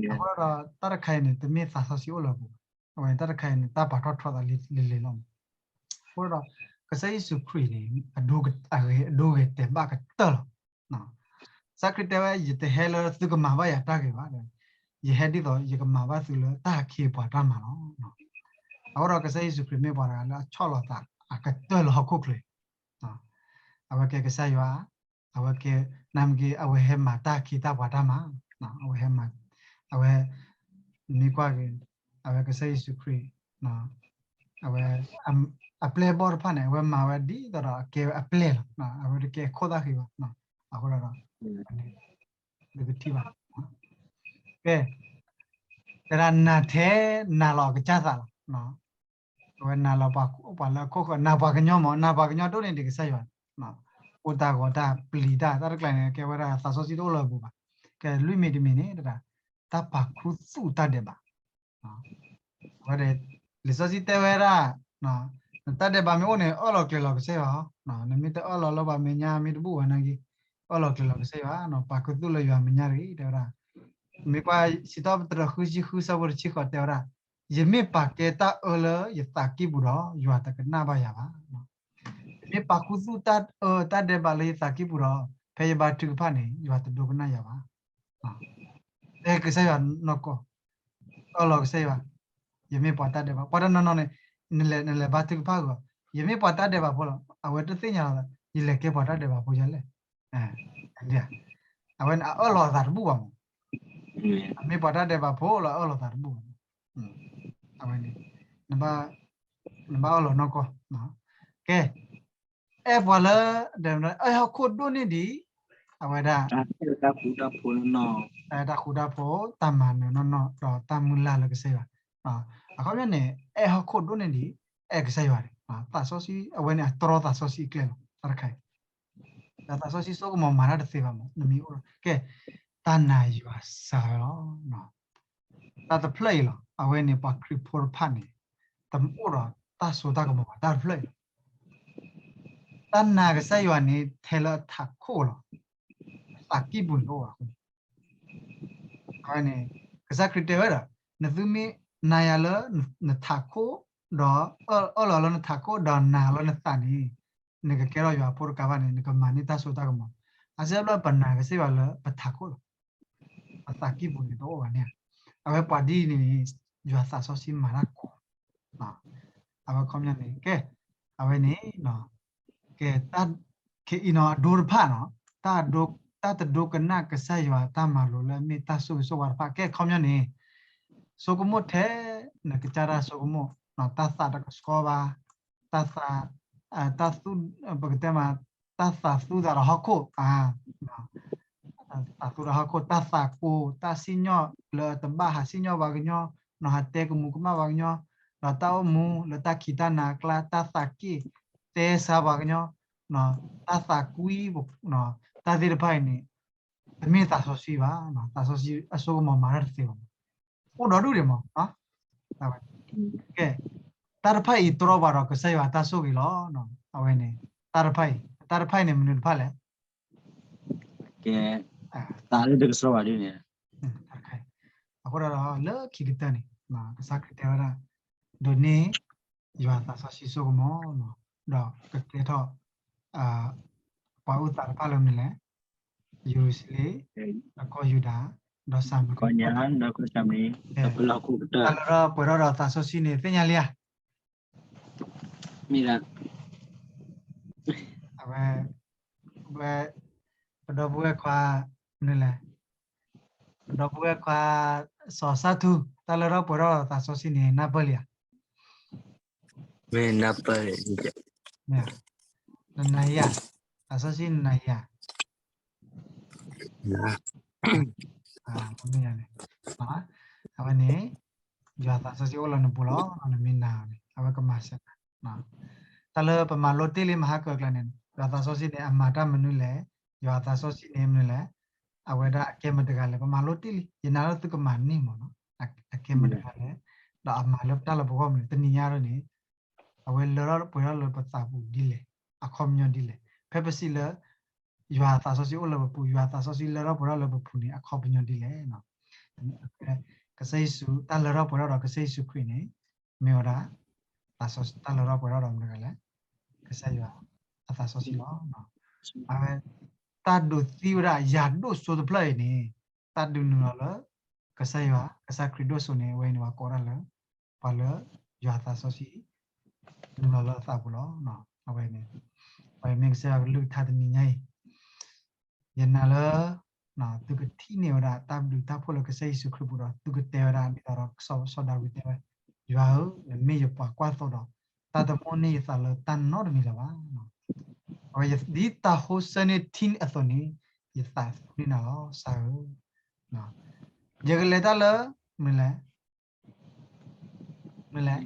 အဃိဒီးတၢ်တခါအံၤန့ၣ် တမ့ၢ်သးစီဆှံအိၣ်လၢအပူၤဘၣ်, အဝဲန့ၣ်တၢ်တခါအံၤန့ၣ် တၢ်ပာ်ထီၣ်ထီသးလံၤလံၤလီၤမး, အဃိဒီး ကစၢ်ယ့ၣ်ၡူးခရံာ်န့ၣ် အဒိဂ့ၤတဲာ်ဘၣ်ကတၢၢ်လီၤ ကစၢ်ခရံာ်တဲဝဲ ယတဟဲလၢသုကမၤဘၣ်ယၤတၢ်ဂ့ၤဘၣ်, ယဟဲဒ်သိးယကမၤဘၣ်သုလၢတၢ်အခ့အပှၤတၢ်မၤလီၤ. အဃိဒီးကစၢ်ယ့ၣ်ၡူးခရံာ်မ့ၢ်ပှၤတဂၤလၢအဆီၣ်လီၤသးအကတၢၢ်လၢဟီၣ်ခိၣ်ချၢ, အဝဲကဲကစၢ်ယွၤ, အဝဲကဲ နမ့ၢ်က့ အဝဲဟဲမၤတၢ်အခ့တၢ်ပှၤတၢ်မၤ, အဝဲဟဲမၤ, အဝဲ မ့ၢ်ကွၢ်က့ၤ အဝဲကစၢ်ယ့ၣ်ၡူးခရံာ် အဝဲ အပျဲၢ်အဘီၣ်တဖၣ်န့ၣ် အဝဲမၤဝဲဒ်သိးဒီးအကဲဝဲအပျဲၢ်လီၤ, အဝဲတကဲအခိၣ်သၣ်ဃံဘၣ်, အဃိဒီး လၢကထံၣ်ဘၣ်, ကဲ, တဲဒၣ်နၤထဲနၤလီၤအကစၢ်သးလီၤ, အဝဲနၤလီၤပှၤလၢအခိၣ်ဃၢၤ နၤပှၤကညီမး နၤပှၤကညီဒိၣ်န့ၢ်ဒံးကစၢ်ယွၤ, အိၣ်တၢ်ဂီၤတၢ်ပျံၤတၢ် တၢ်တကျါန့ၣ် ကဲဝဲဒၣ်သးစီဆှံတအိၣ်လၢအပူၤဘၣ်, ကဲလွံၢ်မံၤတမံၤန့ၣ် တၢ်ပာ်ခူသူၣ်တၢ်ဒဲးဘး အဝဲ လံာ်စီဆှံတဲဝဲဒၣ်, နတၢ်ဒဲးဘးမ့ၢ်အိၣ်န့ၣ် အၢၣ်လီၤကျဲၤလီၤကစၢ်ယွၤ, နမ့ၢ်တအၢၣ်လီၤလၢပှၤမဲာ်ညါမ့ၢ်တဘူၣ်ဝဲနာ်က့, အၢၣ်လီၤကျဲၤလီၤကစၢ်ယွၤ, ပာ်ခူသူၣ်လၢယွၤမဲာ်ညါတဂ့ၤ တဲဝဲဒၣ်, မ့ၢ်ကွၢ်စံးထီၣ်ပတြၢၤဃုဆံဃုဆၢဖိတဆံဃိးတဲဝဲဒၣ်, ယမ့ၢ်ပာ်ကဲတၢ်အၢလၢယသးကံၢ်ပူၤဒီး ယွၤတကနၣ်ဘၣ်ယၤဘၣ် ယမ့ၢ်ပာ်ခူသူၣ်တၢ်အၢတၢ်ဒဲးဘးလၢယသးကံၢ်ပူၤဒီး ဖဲယဘါထုကဖၣ်န့ၣ် ယွၤတဒိကနၣ်ယၤဘၣ်, တဲကစၢ်ယွၤနီၢ်ကီၢ်, အၢၣ်လီၤကစၢ်ယွၤ, ယမ့ၢ်ပှၤတၢ်ဒဲးဘး ပှၤတနီၤနီၤန့ၣ်, နလဲၤဘါထုကဖၣ်ဂီၤ, ယမ့ၢ်ပှၤတၢ်ဒဲးဘးဖိလီၤ အဝဲတသ့ၣ်ညါလီၤ, ယလဲၤကဲပှၤတၢ်ဒဲးဘးဖိယၤလဲၣ်, အဝဲန့ၣ်အအၢၣ်လီၤသးတဘူၣ်ဘၣ်မး, အမ့ၢ်ပှၤတၢ်ဒဲးဘးဖိလီၤအအၢၣ်လီၤသးတဘူၣ်ဘၣ်, အဝဲန့ၣ် နဘၣ်အၢၣ်လီၤနီၢ်ကီၢ်, ကဲ, အဲၣ်ပှၤလၢ အဲၣ်ဟီၣ်ခိၣ်ဒိၣ်န့ᢢ်ဒံး, အဝဲဒၣ် တၢ်ဃူတၢ်ဖိး တၢ်မၤနၢၤနီၢ်နီၢ် ဒီးတၢ်မုၢ်လၢ်လၢကစၢ်ယွၤ, အခီပညီန့ၣ် အဲၣ်ဟီၣ်ခိၣ်ဒိၣ်န့ၢ်ဒံး, အဲၣ်ကစၢ်ယွၤန့ၣ် သးစီဆှံ အဝဲန့ၣ်အတြီသးစီဆှံအကျဲလီၤ တၢ်တခါအံၤ ဒီးသးစီဆှံစိကမီၤမၤတၢ်တသ့ဘၣ်မး နမ့ၢ်အိၣ်ဒီး ကဲ, တၢ်နာ်ယွၤစှၤဝဲလီၤ. တၢ်တဖျၢၣ်အံၤလီၤ အဝဲန့ၣ်ပှၤခရံာ်ဖိတဖၣ်န့ၣ် တအိၣ်ဒီးတၢ်စိတၢ်ကမီၤဘၣ် တၢ်တဖျၢၣ်အံၤလီၤ. တၢ်နာ်ကစၢ်ယွၤန့ၣ် ထဲလၢအထးခိၣ်လီၤ. အသးကံၢ်ပူၤန့ၣ်တအိၣ်ဘၣ်အဃိန့ၣ် အဝဲန့ၣ် ကစၢ်ခရံာ်တဲဝဲဒီး နသုမ့ၢ်နာ်ယၤလၢနထးခိၣ် ဒီးအၢၣ်လီၤလၢနထးခိၣ် ဒီးနာ်လၢနသးန့ၣ် နကကဲထီၣ်ယွၤအဖိတကးဘၣ်န့ၣ် နကမၤန့ၢ်တၢ်စိတၢ်ကမီၤ. အစဲဘျီပနာ်ကစၢ်ယွၤလၢပထးခိၣ်လီၤ. ပသးကံၢ်ပူၤန့ၣ်တအိၣ်ဘၣ်န့ၣ် အဝဲပှၤဒ်အံၤန့ၣ် ယွၤသးစီဆှံမၤတၢ်ခိၣ် အဝဲခီပညီန့ၣ် ကဲ အဝဲန့ၣ် ကဲ ခဲအံၤနီၤ အဒိတဖၣ်နီၤ တၢ်တဒိကနၣ်ကစၢ်ယွၤတၢ်မၤလိာ်လၢအမ့ၢ်တၢ်ဆိၣ်ဂ့ၤဆိၣ်ဝါတဖၣ် ကဲခီပညီန့ၣ် ဆိကမိၣ်ထဲ နကစၢ်တၢ်ဆိကမိၣ် တၢ်သးတကဆှီဘၣ် တၢ်သး တၢ်သူ ပကတဲမး တၢ်သးသူသးဒီးဟီၣ်ခိၣ် သးသူဒီးဟီၣ်ခိၣ် တၢ်သးကိၢ် တၢ်စံၣ်ညီၣ်လၢတဘၣ်ဟးစံၣ်ညီၣ်ပှၤကညီ နီၤ ဟးတဲကမူၤကမၣ်ပှၤကညီ ဒီးတၢ်အိၣ်မူလၢတၢ်ခံးတၢ်နၤအကျါ တၢ်သးက့ၣ် တဲဆါပှၤကညီ တၢ်သးကွံ တၢ်သ့ၣ်တဖၣ်အံၤန့ၣ် တမ့ၢ်သးစီဆှံဘၣ် သးစီဆှံအစိကမီၤမၤတၢ်တသ့ဘၣ် အိၣ်ဒီးဒူၣ်ဒံးမး အဝဲ ကဲ တၢ်တဖၣ်အံၤတြီဘၣ်ဒီးကစၢ်ယွၤတၢ်ဆိၣ်ဂ့ၤလီၤ. အဝဲန့ၣ် တၢ်တဖၣ်အံၤ တၢ်တဖၣ်အံၤန့ၣ် မနုၤတဖၣ်လဲၣ်. ကဲ သးလၢတကဆှီဘၣ်ဒ်န့ၣ် အဃိဒီးလၢခံကတၢၢ်န့ၣ် ကစၢ်ခရံာ်တဲဝဲဒၣ် ဒိးန့ၢ် ယွၤသးစီဆှံစိကမီၤ ဒီးကကဲထီၣ် ပှၤအုၣ်သးတဖၣ်လၢမနုၤလဲၣ်. ယရူၤၡလ့ၣ်, ဒီးကီၢ်ယူဒၤ, ဒီးစၤမရံ, ဒီးကီၢ်စၤမရံ, ဒီးဖဲလၢဟီၣ်ခိၣ်ကတၢၢ် တၢ်လၢထီၣ်ပှဲၤထီၣ်ဒီးသးစီဆှံန့ၣ် သ့ၣ်ညါလံဧါ. မ့ၢ်ဒၣ် အဝဲ ဝဲ ပဒီပုၢ်ဝဲၢ်ခွါ မနုၤလဲၣ်, ပဒီပုၢ်ဝဲၢ်ခွါ စီၤစၢ်ထူ တၢ်လၢထီၣ်ပှဲၤထီၣ်ဒီးသးစီဆှံန့ၣ် နၢ်ပၢၢ်လံဧါ. မ့ၢ်နၢ်ပၢၢ်လံ နနာ်ယၤ, သးစီဆှံနနာ်ယၤ မ့ၢ်န့ၣ် အဝဲန့ၣ် ယွၤသးစီဆှံအိၣ်လၢနပူၤလီၤ. နမ့ၢ်နာ်န့ၣ် အဝဲကမၤစၢၤနၤ. တၢ်လၢပမၤလိတ့ၢ်လံမဟါကၢကျါန့ၣ် ယွၤသးစီဆှံန့ၣ် အမၤတၢ်မနုၤလဲၣ်, ယွၤသးစီဆှံန့ၣ်မနုၤလဲၣ်, အဝဲဒၣ်အကဲမတၤတဂၤလဲၣ် ပမၤလိတ့ၢ်လံ. ယနာ်လၢသုကမၤန့ၢ်မးနီၤ အကဲမတၤတဂၤလဲၣ်, ဒီးအမၤလၢပတၢ်လၢပဂီၢ်မနုၤ တနံၤညါဒ်န့ၣ် အဝဲလၢထီၣ်ပှဲၤထီၣ်လၢပသးပူၤဒ်လဲၣ်, အခီပညီဒ်လဲၣ်. ဖဲပစံးလၢ ယွၤသးစီဆှံအိၣ်လၢပပူၤ, ယွၤသးစီဆှံလၢထီၣ်ပှဲၤထီၣ်လၢပပူၤန့ၣ် အခီပညီဒ်လဲၣ်. ကစၢ်ယ့ၣ်ၡူး တၢ်လၢထီၣ်ပှဲၤထီၣ်ဒီးကစၢ်ယ့ၣ်ၡူးခရံာ်န့ၣ် မ့ၢ်ဝဲဒၣ် တၢ်လၢထီၣ်ပှဲၤထီၣ်ဒီးမတၤတဂၤလဲၣ်, ကစၢ်ယွၤအသးစီဆှံလီၤ. အဝဲ တၢ်ဒုးသံဝဲဒၣ်ယၤဒိၣ်စိတဖျၢၣ်အံၤန့ၣ် တၢ်ဒုးနုာ်လီၤလၢ ကစၢ်ယွၤ ကစၢ်ခရံာ်ဒိၣ်စိန့ၣ် အဝဲန့ၣ်ပှၤကိးဒၣ်လၢ ပှၤလၢယွၤသးစီဆှံ နုာ်လီၤလၢအသးပူၤလီၤ. အဝဲန့ၣ် ပမ့ၢ်ကစၢ်ယွၤကလုၢ်ကထါတနံၤညါအံၤ ယနာ်လၢ သုကထံၣ်န့ၢ်ဝဲဒၣ်တၢ်ဘျုးတၢ်ဖှိၣ်လၢကစၢ်ယ့ၣ်ၡူးခရံာ်ပူၤဒီး သုကတဲဝဲဒၣ်ဒ်သိးဒီး စီၤဒၤဝံးတဲဝဲ, ယွၤဧၢ, နမ့ၢ်ယပှၤကွၢ်သိဒီး တၢ်တမိၣ်န့ၢ်ယသးလၢတၢ်နီတမံၤလၢၤဘၣ်. အဝဲဒ်တၢ်ဟိဆၢန့ၢ်ထံအသိးန့ၣ် ယသးသူန့ၢ်နၤလီၤ ကစၢ်ဧၢ. ယကလဲၤတၢ်လၢ မနုၤလဲၣ် မနုၤလဲၣ်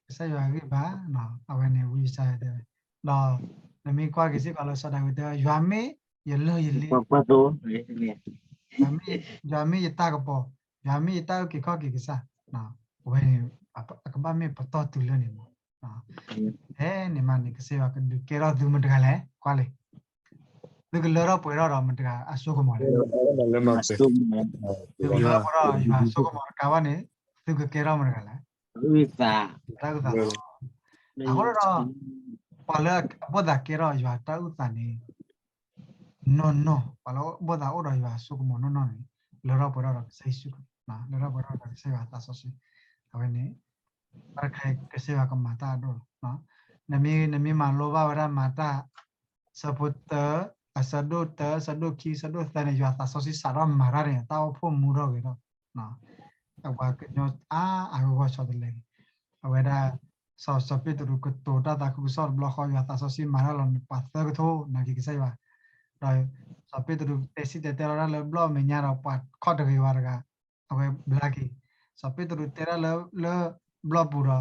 ကစၢ်ယွၤအဂံၢ်အဘါ, အဝဲန့ၣ်ဝံယၡါယၤတဲဝဲ, ဒီးနမ့ၢ်ကွၢ်က့ၤစ့ၢ်ကီးလၢစီၤဒၤဝံးတဲဝဲ ယွၤမ့ၢ်ယလၢၢ်ယလ့, ယွၤမ့ၢ်ယတၢ်ကပီၤ, ယွၤမ့ၢ်ယတၢ်အုၣ်က့ၤခီၣ်က့ၤကစၢ်, အဝဲန့ၣ် အကဘၣ်မ့ၢ်ပတီၢ်တုၤလၢန့ၣ်မး, ဖဲန့ၣ်မးန့ၣ် ကစၢ်ယွၤကဒုးကဲထီၣ်သုမတၤတဂၤလဲၣ် ကွၢ်လံ သုကလၢထီၣ်ပှဲၤထီၣ်ဒီးမတၤတဂၤအစိကမီၤလဲၣ်, သုကလၢထီၣ်ပှဲၤထီၣ်ယွၤအစိကမီၤတကးဘၣ်န့ၣ် သုကကဲထီၣ်မတၤတဂၤလဲၣ်, တၢ်အုၣ်သးလီၤ. အဃိဒီး ပှၤလၢအဘၣ်သးကဲထီၣ်ယွၤတၢ်အုၣ်သးန့ၣ် နီၢ်နီၢ်, ပှၤလၢအဘၣ်သးအိၣ်ဒီးယွၤအစိကမီၤနီၢ်နီၢ်န့ၣ် လၢထီၣ်ပှဲၤထီၣ်ဒီးကစၢ်ယ့ၣ်ၡူးခရံာ်, လၢထီၣ်ပှဲၤထီၣ်ဒီးကစၢ်ယွၤသးစီဆှံ, အဝဲန့ၣ် တၢ်တခါအံၤကစၢ်ယွၤကမၤတၢ်အဒိၣ်လီၤ. နမ့ၢ် နမ့ၢ်မၤလိဘၣ်ဝဲဒၣ်မၤတၢ် ဆၢဖိတၢ အဆၢဒိၣ်တၢ ဆၢဒိၣ်ခံ ဆၢဒိၣ်သၢန့ၣ် ယွၤသးစီဆှံစးထီၣ်မၤတၢ်န့ၣ် တၢ်အိၣ်ဖှိၣ်မူထီၣ်ဂဲၤထီၣ်, အပှၤကညီအါအါဂီၢ်ဂီၢ်ဆီတလဲန့ၣ်, အဝဲဒၣ် စီၤ စီၤပ့းတရူးကတိၤတၢ်သးခုကစီၣ်တဘျီဃီ ယွၤသးစီဆှံမၤတၢ်လီၤန့ၣ် ပှၤသၢကထိနာ်က့ၤကစၢ်ယွၤ, ဒီး စီၤပ့းတရူးတဲစံၣ်တဲၤတဲလီၤတၢ်လၢဘျီၣ်အမဲာ်ညါဒီး ပှၤခီၣ်တဂ့ၤဝါတဂၤ အဝဲဘျါက့ၤ, စီၤပ့းတရူးတဲတၢ်လၢ လၢဘျီၣ်ပူၤဒီး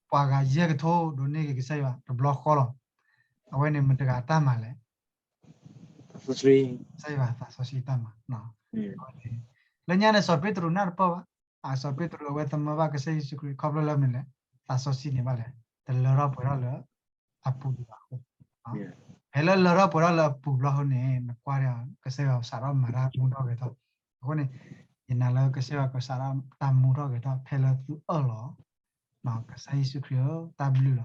ပှၤဂၤယဲၢ်ကထိဒိးန့ၢ်က့ၤကစၢ်ယွၤတဘျီဃီလီၤ. အဝဲန့ၣ်မတၤတဂၤတၢ်မၤလဲၣ်, ကစၢ်ယွၤသးစီဆှံတၢ်မၤ, လၢညါန့ၣ် စီၤပ့းတရူးနၢ်တပၢၢ်ဘၣ်, အစီၤပ့းတရူးအဝဲသမၢဘၣ်ကစၢ်ယ့ၣ်ၡူးခရံာ် ခီဖျိလၢမနုၤလဲၣ်, သးစီဆှံန့ၣ်ဘၣ်လဲၣ်, တလၢထီၣ်ပှဲၤထီၣ်လၢအပူၤဒံးဘၣ်အဃိ, ဖဲလၢလၢထီၣ်ပှဲၤထီၣ်လၢအပူၤဘျီအဃိန့ၣ် နကွၢ်ဒီး ကစၢ်ယွၤစးထီၣ်မၤတၢ်မူထီၣ်ဂဲၤထီၣ်, အဃိန့ၣ် ယနာ်လၢကစၢ်ယွၤကစးထီၣ်တၢ်မူထီၣ်ဂဲၤထီၣ် ဖဲလၢသုအၢၣ်လီၤ, ကစၢ်ယ့ၣ်ၡူးခရံာ်ဧၢ တၢ်ဘျုးလီၤ.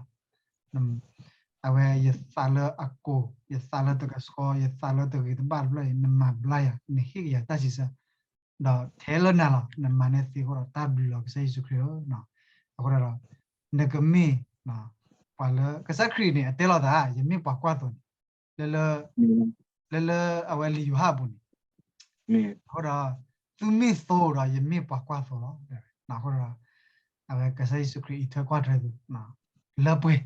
အဝဲယသးလၢအကိၢ်, ယသးလၢတကဆှီ, ယသးလၢတဂ့ၤတဘၣ်တဖျၢၣ်အံၤ နမၤဘျါယၤ, နဟ့ၣ်က့ၤယၤတၢ်စံးဆၢ ဒီးထဲလၢနၤလီၤ, နမၤန့ၢ်သ့အဃိဒီး တၢ်ဘျုးလီၤကစၢ်ယ့ၣ်ၡူးခရံာ်ဧၢ, အဃိဒီး နကမ့ၢ် ပှၤလၢ ကစၢ်ခရံာ်န့ၣ် အတဲလီၤသး ယမ့ၢ်ပှၤကွၢ်သိန့ၣ် လၢ လၢ လၢအဝဲလံာ်ယိၤဟၣ်အပူၤန့ၣ်, အဃိဒီး သုမ့ၢ်သိဒီး ယမ့ၢ်ပှၤကွၢ်သိလီၤ. အဃိဒီး အဝဲကစၢ်ယ့ၣ်ၡူးခရံာ်အံးထွဲကွၢ်ထွဲသု လၢပှဲၤ,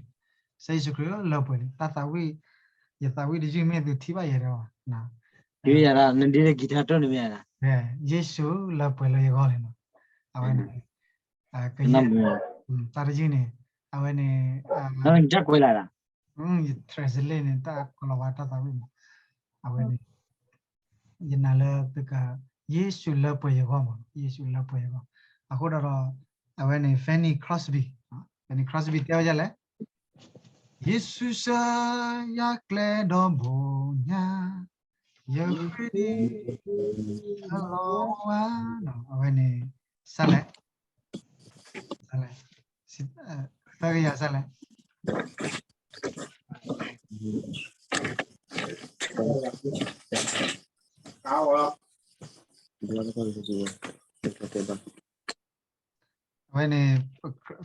ကစၢ်ယ့ၣ်ၡူးခရံာ်လၢပှဲၤလံ, တၢ်သးဝံၣ်, ယသးဝံၣ်တယုၢ်မ့ၢ်သုထံၣ်ဘၣ်ယဲဒၣ်ဘၣ်, နဒ်နကံၤထါတိၢ်န့ၣ်မ့ၢ်ဧါ, ယ့ၣ်ၡူးလၢပှဲၤလၢယဂီၢ်န့ၣ်လီၤ. အဝဲန့ၣ် ကယဲၢ် တၢ်တယုၢ်န့ၣ် အဝဲန့ၣ် translate န့ၣ် တၢ်ကလီၤဝါတၢ်သးဝံၣ်မး, အဝဲန့ၣ် ယနာ်လၢသုက ယ့ၣ်ၡူးလၢပှဲၤယဂီၢ်မး, ယ့ၣ်ၡူးလၢပှဲၤယဂီၢ်, အ အဃိဒီး အဝဲန့ၣ် Fanny Crosby, Fanny Crosby တဲဝဲဒ်လဲၣ်, ယ့ၣ်ၡူးစၢ်ယၤကျဲဒီဘိညါ, ယဃ့အလီၤဝါ, အဝဲန့ၣ် စလဲၣ်, စလဲၣ်, သၢကယၤစလဲၣ်. အဝဲန့ၣ်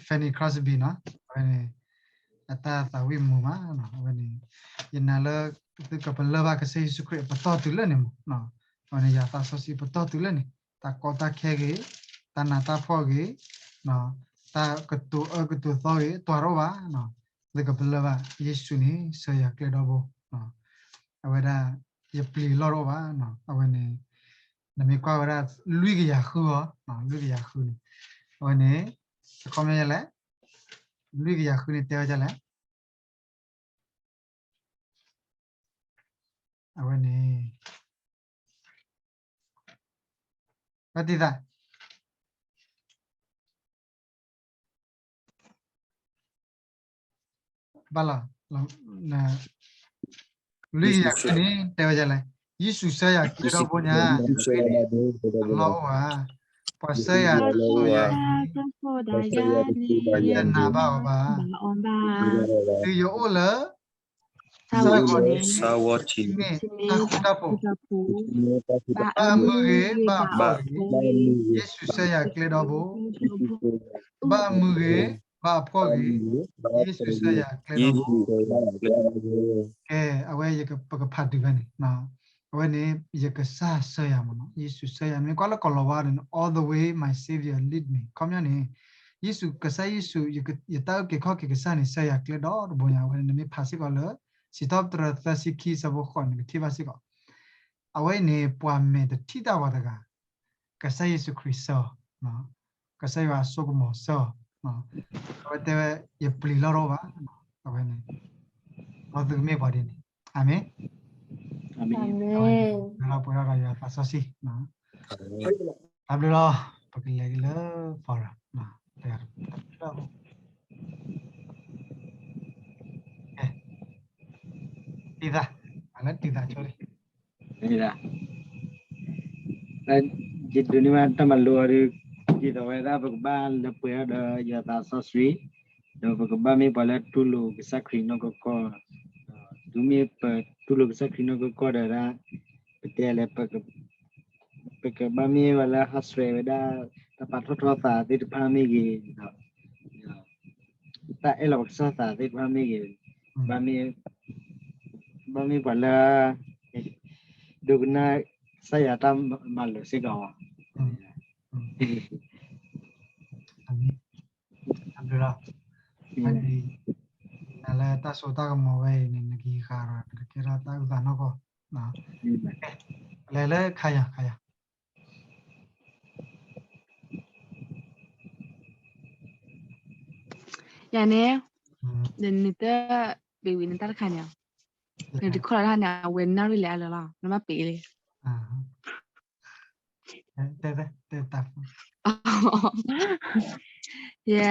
Fanny Crosby နီၤ, အဝဲန့ၣ် အတၢ်သးဝံၣ်မုာ်မးနီၤ, အဝဲန့ၣ် ယနာ်လၢ သုကပလၢၢ်ဘၣ်ကစၢ်ယ့ၣ်ၡူးခရံာ်အပတီၢ်တုၤလၢန့ၣ်မး, အဝဲန့ၣ် ယွၤသးစီဆှံပတီၢ်တုၤလၢန့ၣ်, တၢ်ကီတၢ်ခဲဂ့ၤ, တၢ်နးတၢ်ဖှီၣ်ဂ့ၤ, တၢ်ကတိၤအၢကတိၤသီဂ့ၤ တအိၣ်ဘၣ်, သုကပလၢၢ်ဘၣ် ယ့ၣ်ၡူးန့ၣ် စၢယၤကျဲဒီဘိ, အဝဲဒၣ် ယပျံၤလီၢ်တအိၣ်ဘၣ်, အဝဲန့ၣ် နမ့ၢ်ကွၢ်ဝဲဒၣ် လွံၢ်ကယၤဃုအီၤ, လွံၢ်ကယၤဃုန့ၣ်, အဝဲန့ၣ် အခီပညီလဲၣ်, လွံၢ်ကယၤဃုန့ၣ်တဲဝဲဒ်လဲၣ်, အဝဲန့ၣ် ဘၣ်တံၢ်သး ဘၣ်လီၤ, လွံၢ်ကယၤဃုန့ၣ် တဲဝဲဒ်လဲၣ်, ယ့ၣ်ၡူးစၢယၤကျဲဒီဘိညါ, အလီၢ်အိၣ်ဧါ, ပှၤစၢယၤတခိၣ်ဒၣ်ယၤန့ၣ်, ပတနာ်ဘၣ်အီၤဘၣ်, တုၤယအိၣ်လၢ စၢဂီၤန့ၣ် မ့ၢ်တၢ်ဃူတၢ်ဖိး, ဘၣ်အမုာ်ဂ့ၤ ဘၣ်အဖှီၣ်ဂ့ၤ, ယ့ၣ်ၡူးစၢယၤကျဲဒီဘိ, ဘၣ်အမုာ်ဂ့ၤ ဘၣ်အဖှီၣ်ဂ့ၤ, ယ့ၣ်ၡူးစၢယၤကျဲဒီဘိ, ကဲ, အဝဲပကဖးတုၤဖဲန့ၣ်, အဝဲန့ၣ် ယကစၢ်စၢယၤမးနီၤ, ယ့ၣ်ၡူးစၢယၤ, မ့ၢ်ကွၢ်လၢကိၤလၤဝါန့ၣ် all the way my Savior lead me, ခီပညီန့ၣ် ယ့ၣ်ၡူး, ကစၢ်ယ့ၣ်ၡူး, ယတၢ်အုၣ်က့ၤခီၣ်က့ၤကစၢ်န့ၣ် စၢယၤကျဲဒီတဘိညါ, အဝဲန့ၣ် နမ့ၢ်ဖးစ့ၢ်ကီးလၢ စံးထီၣ်ပတြၢၤသၢဆံခံဆၢဖိဃိးန့ၣ် နကထံၣ်ဘၣ်စ့ၢ်ကီး, အဝဲအံၤန့ၣ် ပှၤမဲာ်တထံၣ်တၢ်ဝဲတဂၤ, ကစၢ်ယ့ၣ်ၡူးခရံာ်စၢအီၤ, ကစၢ်ယွၤအစိကမီၤစၢအီၤ, အဝဲတဲဝဲ ယပျံၤလီၢ်တအိၣ်ဘၣ်, အဝဲန့ၣ် မ်သုကမ့ၢ်ပှၤဒ်န့ၣ်, အၤမ့ၣ်, အဝဲန့ၣ် ပှဲၤထီၣ်ဒီးယွၤသးစီဆှံ, တၢ်ဘျုးလီၤ, ပကလဲၤက့ၤလၢ forum, တၢ်ဘျုးလီၤ, တံၢ်သး, လၢတံၢ်သးဆိလံ, ယဒိးန့ၢ်ဘၣ်တၢ်မၤလိအီၤဒီး, ဒ်သိးဝဲဒၣ် ပကဘၣ်လၢပှဲၤထီၣ်ဒီးယွၤသးစီဆှံ, ဒီးပကဘၣ်မ့ၢ်ပှၤလၢတူၢ်လိာ်ကစၢ်ခရံာ်နီၢ်ကီၢ်ကီၢ်, တုၤမ့ၢ်ပတူၢ်လိာ်ကစၢ်ခရံာ်နီၢ်ကီၢ်ကီၢ်ဒီးဒၣ်, ပတဲလဲၣ်, ပကဘၣ်မ့ၢ်ပှၤလၢဟးဆှဲးဝဲဒၣ် တၢ်ပာ်ထီၣ်ထီသးသ့ၣ်တဖၣ်မ့ၢ်ဂ့ၤ, တၢ်အဲၣ်လီၤပကစၢ်သးသ့ၣ်တဖၣ်မ့ၢ်ဂ့ၤ, ဘၣ်မ့ၢ်ပှၤလၢ ဒိကနၣ်ကစၢ်ယွၤတၢ်မၤလိာ်စ့ၢ်ကီး, အမ့ၢ်, အမ့ၢ်လီၤ, နလၢတၢ်စိတၢ်ကမီၤဝဲအံၤန့ၣ် နကဟံးဃာ်ဒီး နကကဲထီၣ်တၢ်အုၣ်သးနီၢ်ကီၢ်, လဲၤလၢခါယၤ, ခါယၤ ယၤန့ၣ်, နတဘ့ၣ်ဝံၤနတၢ်တခါန့ၣ်, နတခီလီၤတၢ်န့ၣ် အဝဲနၣ်ရံၣ်လဲၣ်အလၢာ်လီၤ နဘၣ်ပ့ၤလံ, ယဲ,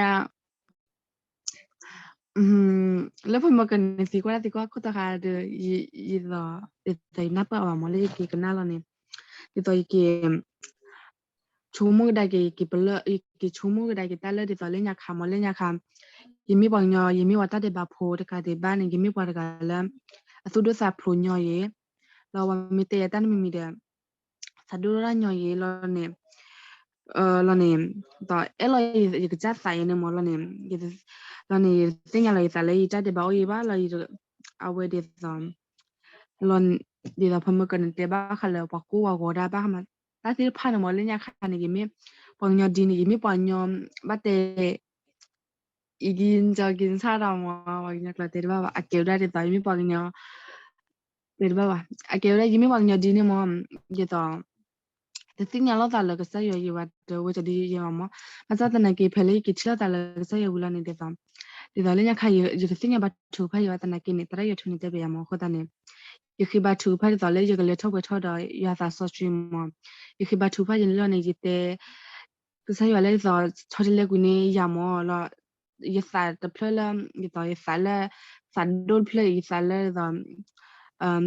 လၢဖိမုၣ်ကနံၤသံကွၢ်တၢ်သံကွၢ်ခိၣ်တီဃာ်ဒီး, ယသိး, ဒ်သိးယနၢ်ပၢၢ်အီၤမးလၢယက့ၤကနၣ်လီၤန့ၣ်, ဒ်သိးယက့ၤ ဆိကမိၣ်ကဒါက့ၤ ယက့ၤဆိကမိၣ်ကဒါက့ၤတၢ်လၢဒ်သိးလၢညါခါမး လၢညါခါ, ယမ့ၢ်ပှၤကညီ ယမ့ၢ်ပှၤတၢ်ဒဲးဘးဖိတကးဒံးဘၣ်န့ၣ် ယမ့ၢ်ပှၤတဂၤလၢ အသူၣ်ဒိၣ်သးဖျိးညီယဲ, လီၤဝဲမ့ၢ်တဲယၤတၢ်န့ၣ်မံၤမံၤဒီး သးဒိၣ်ထီၣ်ညီယဲလီၤန့ၣ်, လီၤန့ၣ်, ဒီးအဲၣ်လီၤယကစၢ်သးယဲန့ၣ်မးလီၤန့ၣ်, လီၤန့ၣ် ယသ့ၣ်ညါလီၤယသးလၢယတၢ်ဒဲးဘးအိၣ်ယဲဘၣ်လီၤ, အဝဲဒ်သိး လီၤ, ဒ်သိးဖိမုၣ်ကနံၤတဲဘၣ်ဃးလၢပှၤကိၢ်ပှၤဂီၤတၢ်ဘၣ်ဃးမး, တၢ်သ့ၣ်တဖၣ်န့ၣ်မး လၢညါခါန့ၣ် ယမ့ၢ်ပှၤကညီဒ်န့ၣ် ယမ့ၢ်ပှၤကညီ ဘၣ်တဲ ယက့ၤကၠီက့ၤဆၣ်ဒီးမး ပှၤကညီကျိာ်တဲတဘၣ်ဘၣ် အကဲဝဲဒၣ်ဒ်သိး ယမ့ၢ်ပှၤကညီ တဲတဘၣ်ဘၣ် အကဲဝဲဒၣ် ယမ့ၢ်ပှၤကညီဒ်န့ၣ်မး ဒ်သိး တသ့ၣ်ညါလိာ်သးလၢကစၢ်ယွၤယဲဘၣ် တဝဲကဒ်ယဲဘၣ်မး ဘၣ်ဆၣ်သနာ်က့ ဖဲလၢယက့ၤထံၣ်လိာ်သးလၢကစၢ်ယွၤဝံၤလီၤန့ၣ် ဒ်သိး ဒ်သိးလၢညါခါ ယတသ့ၣ်ညါဘၣ်ထုကဖၣ်ယဲဘၣ်သနာ်က့န့ၣ် သရၣ်ယွၤထူန့ၣ်တဲပၠးယၤမး အဃိသတးန့ၣ် ယဃ့ဘါထုကဖၣ်ဒ်သိးလၢယကလဲၤထီၣ်ပှဲၤထီၣ်ဒီးယွၤသးစီဆှံမး ယဃ့ဘါထုကဖၣ်ယဲန့ၣ်လီၤန့ၣ် ယတဲ ကစၢ်ယွၤလၢယသိးဆီတလဲကွံာ်န့ၣ်ယၤမၢ်လီၤ, ယသးတဖျၢၣ်လၢ ယသိးယသးလၢ သးဒိၣ်တဖျၢၣ် ယသးလၢယသိး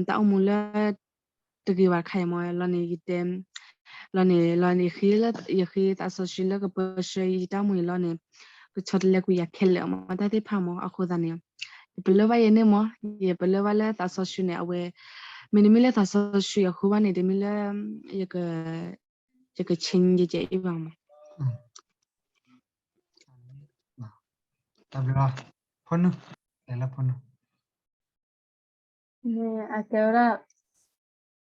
တၢ်အိၣ်မူလၢ တဂ့ၤဘၣ်တခါအံၤမၢ်လီၤန့ၣ် ယတဲ လီၤန့ၣ် လီၤန့ၣ် ယဃ့သးစီဆှံလၢကပၢဆှၢယတၢ်အိၣ်မူအံၤလီၤန့ၣ် ကဆီတလဲကွံာ်ယၤခဲလၢာ်မၢ် တၢ်သ့ၣ်တဖၣ်မၢ် အဃိသတးန့ၣ် ယပလၢၢ်ဘၣ်ယဲန့ၣ်မၢ် ယပလၢၢ်ဘၣ်လၢသးစီဆှံန့ၣ် အဝဲ မ့တမ့ၢ်လၢသးစီဆှံအဃိဘၣ်န့ၣ် တမ့ၢ်လၢ ယက ယက change ယကဲအံၤဘၣ်မၢ်. တၢ်ဘျုးလီၤ ဖိနုၢ် တဲလၢဖိနုၢ် မ့ၢ်အကဲဝဲဒၣ်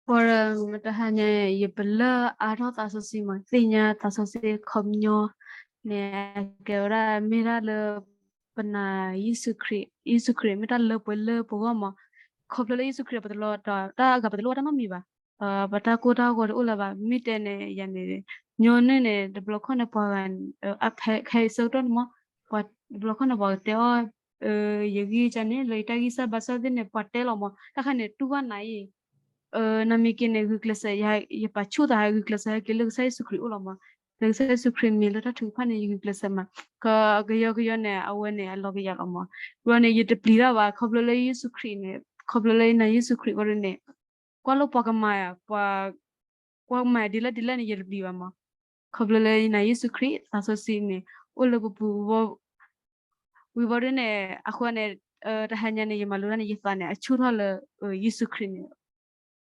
ပှၤမတဟါညါ ယပလၢၢ်အါထီၣ်သးစီဆှံမၢ် သ့ၣ်ညါသးစီဆှံခီပညီန့ၣ် အကဲဝဲဒၣ်မ့ၢ်ဒၣ်လၢ ပနာ် ယ့ၣ်ၡူးခရံာ် ယ့ၣ်ၡူးခရံာ်မ့ၢ်တၢ်လၢပှဲၤလၢပဂီၢ်မၢ် ခီဖျိလၢယ့ၣ်ၡူးခရံာ်ပတလီၤ တၢ်အဂၤပတလိၣ်ဘၣ်တၢ်နီတမံၤဘၣ် ပတၢ်ကိၢ်တၢ်ဂီၤတအိၣ်လၢၤဘၣ် မ့ၢ်တဲန့ၣ် ယၤန့ၣ် ညီနုၢ်န့ၣ် တဘျီခီၣ်န့ၣ်ပှၤဂၤ ဖဲခဲအံၤဆၢကတီၢ်န့ၣ်မၢ် ပှၤတဘျီခီၣ်န့ၣ်ပှၤကတဲအီၤ ယဂံၢ်ကန့ၣ် လၢယတၢ်ဂံၢ်စၢ်ဘါစၢ်သ့ၣ်န့ၣ် ပှၤတဲလီၤမၢ် တၢ်ခါန့ၣ် တူၢ်ဘၣ်နၤအံၤ နမ့ၢ်က့ၤန့ၣ် ဂုာ်ကျဲးစၢး ယပာ်ဆူၣ်သးဟဲဂုာ်ကျဲးစၢးဟဲက့ၤလၢကစၢ်ယ့ၣ်ၡူးခရံာ်အိၣ်လီၤမၢ် လၢကစၢ်ယ့ၣ်ၡူးခရံာ်မ့ၢ်လၢတၢ်ထုကဖၣ်န့ၣ် ယဂုာ်ကျဲးစၢးမး ကကယီကယီန့ၣ် အဝဲန့ၣ် အလီၤကယၤလီၤမၢ် ဝံၤန့ၣ် ယတပျံၤတၢ်ဘၣ် ခီဖျိလၢယ့ၣ်ၡူးခရံာ်န့ၣ် ခီဖျိလၢယနာ်ယ့ၣ်ၡူးခရံာ်ဝံၤန့ၣ် ကွၢ်လၢပှၤကမၤ ပှၤကမၤဒ်လဲၣ်ဒ်လဲၣ်န့ၣ် ယတပျံၤဘၣ်မၢ် ခီဖျိလၢယနာ်ယ့ၣ်ၡူးခရံာ် သးစီဆှံန့ၣ် အိၣ်လၢပပူၤ ဝံၤဘီဒ်န့ၣ် အဃိန့ၣ် တဟါညါန့ၣ် ယမၤလိတၢ်န့ၣ် ယသးန့ၣ် အဆူၣ်ထီၣ်လၢ ယ့ၣ်ၡူးခရံာ်န့ၣ်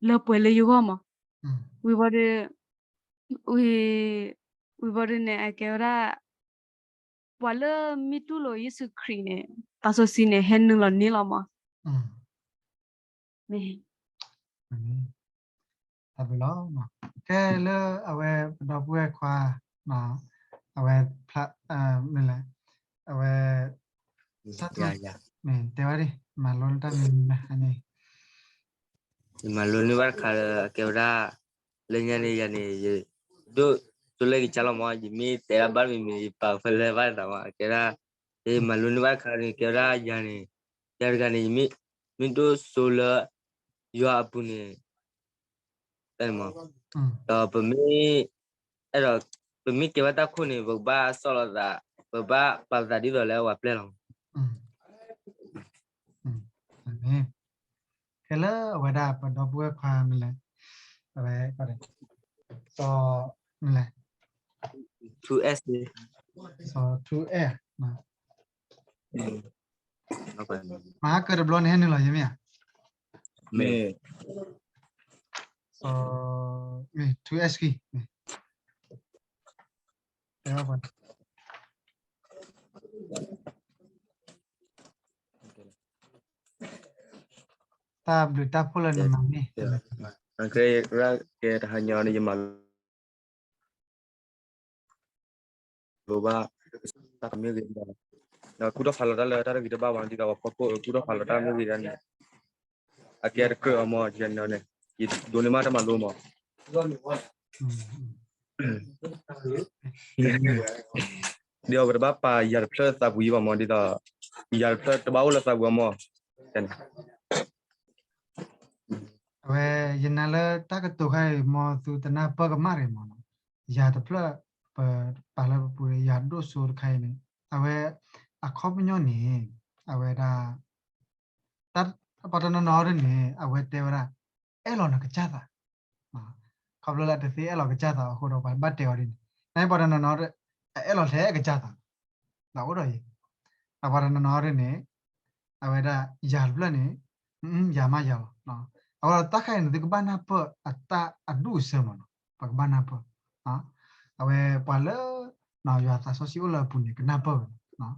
လၢပှဲၤလၢယဂီၢ်မၢ် ဝံၤဘီဒ် ဝံၤဘီဒ်န့ၣ် အကဲဝဲဒၣ် ပှၤလၢမ့ၢ်တူၢ်လိာ်ယ့ၣ်ၡူးခရံာ်န့ၣ် သးစီဆှံန့ၣ် ဟဲနုာ်လီၤန့ၢ်လီၤမၢ် မ့ၢ် တၢ်ဘျုးလီၤ ကဲလၢအဝဲပဒီပုၢ်ဝဲၢ်ခွါ အဝဲဖျါ မ့ၢ်လဲၣ် အဝဲ မ့ၢ်တဲဝဲဒ် မၤလိလၢတၢ်မနုၤန့ၣ် ယမၤလိန့ၢ်ဘၣ်တခါလၢအကဲဝဲဒၣ် လၢညါန့ၣ်ယၤန့ၣ် ယဒိၣ်စိလၢကစၢ်လီၤမၢ် ယမ့ၢ်တဲဒၣ်ဘၣ်မံၤမံၤ ယပာ်ဖဲလဲၣ်ဘၣ်သးမၢ် အကဲဒၣ် ယမၤလိန့ၢ်ဘၣ်တခါန့ၣ် ကဲဝဲဒၣ်ယၤန့ၣ် ယၤတဂၤန့ၣ် ယမ့ၢ် မ့ၢ်ဒိၣ်စိလၢ ယွၤအပူၤန့ၣ် တၢ်န့ၣ်မၢ် ဒီးပမ့ၢ် အဲၣ်ဒိး ပမ့ၢ်ကဲဘၣ်တၢ်ခိၣ်န့ၣ် ပကဘၣ်စီၣ်လီၤသး ပကဘၣ်ပာ်သးဒ်သိးလၢအဝဲပျဲလီၤ ကဲလၢအဝဲဒၣ်ပဒီပုၢ်ဝဲၢ်ခွါမ့ၢ်လဲၣ် အဝဲ စီၤ မ့ၢ်လဲၣ် two S စီၤ two S မၤကၢတဘျီန့ၣ်ဟဲနုာ်လီၤယမ့ၢ်ဧါ မ့ၢ် စီၤ မ့ၢ် two S တၢ်ဘျုးတၢ်ဖှိၣ်လၢနမၤန့ၢ် ကဲတဟါညါန့ၣ် ယမၤ လိဘၣ် တၢ်မ့ၢ်ဂ့ၤဒီး ဒီးကူၣ်ထီၣ်ဖးလီၤတၢ်လၢတၢ်တဂ့ၤတဘၣ်ဝဲ ဒ်သိးပှၤဖီခိၣ်ကူၣ်ထီၣ်ဖးလီၤတၢ်မ့ၢ်ဂ့ၤဒၣ်န့ၣ် အကဲတကြၢးအီၤမၢ် ယန့ၣ် ယဒိးန့ၢ်မးတၢ်မၤလိမၢ် ဒ်သိးပတဘၣ်ပာ်ယၤတဖျၢၣ်သးပူၤယံဘၣ်မၢ် ဒ်သိး ယၤတဖျၢၣ်တဘၣ်အိၣ်လၢသးပူၤအမၢ် အဝဲ ယနာ်လၢတၢ်ကတိၤခါအံၤ မ်သုတနၢ်ပၢၢ်ကမၣ်တဂ့ၤမၢ်နီၤ, ယၤတဖျၢၣ် ပပာ်လၢပပူၤ ယၤဒိၣ်စိတခါအံၤန့ၣ် အဝဲ အခီပညီန့ၣ် အဝဲဒၣ် ပှၤတနီၤနီၤဒ်န့ၣ် အဝဲတဲဝဲဒၣ် အဲၣ်လီၤနကစၢ်သး ခီဖျိလၢတသ့အဲၣ်လီၤကစၢ်သးအဃိဒီး ပှၤဘၣ်တဲအီၤဒ်န့ၣ် နပှၤတနီၤနီၤ အအဲၣ်လီၤထဲကစၢ်သး ဒီးအိၣ်ဒီးယၤ ဒီးပှၤတနီၤနီၤဒ်န့ၣ် အဝဲဒၣ်ယၤတဖျၢၣ်န့ၣ် ယၤမးယၤလီၤ. အဃိဒီးတၢ်ခါအံၤန့ၣ် သုကဘၣ်နၢ်ပၢၢ်အတၢ်အဒူၣ်အဆၢမးနီၤ, ပကဘၣ်နၢ်ပၢၢ် အဝဲပှၤလၢ ယွၤသးစီဆှံအိၣ်လၢအပူၤန့ၣ် ကနၢ်ပၢၢ်ဝဲ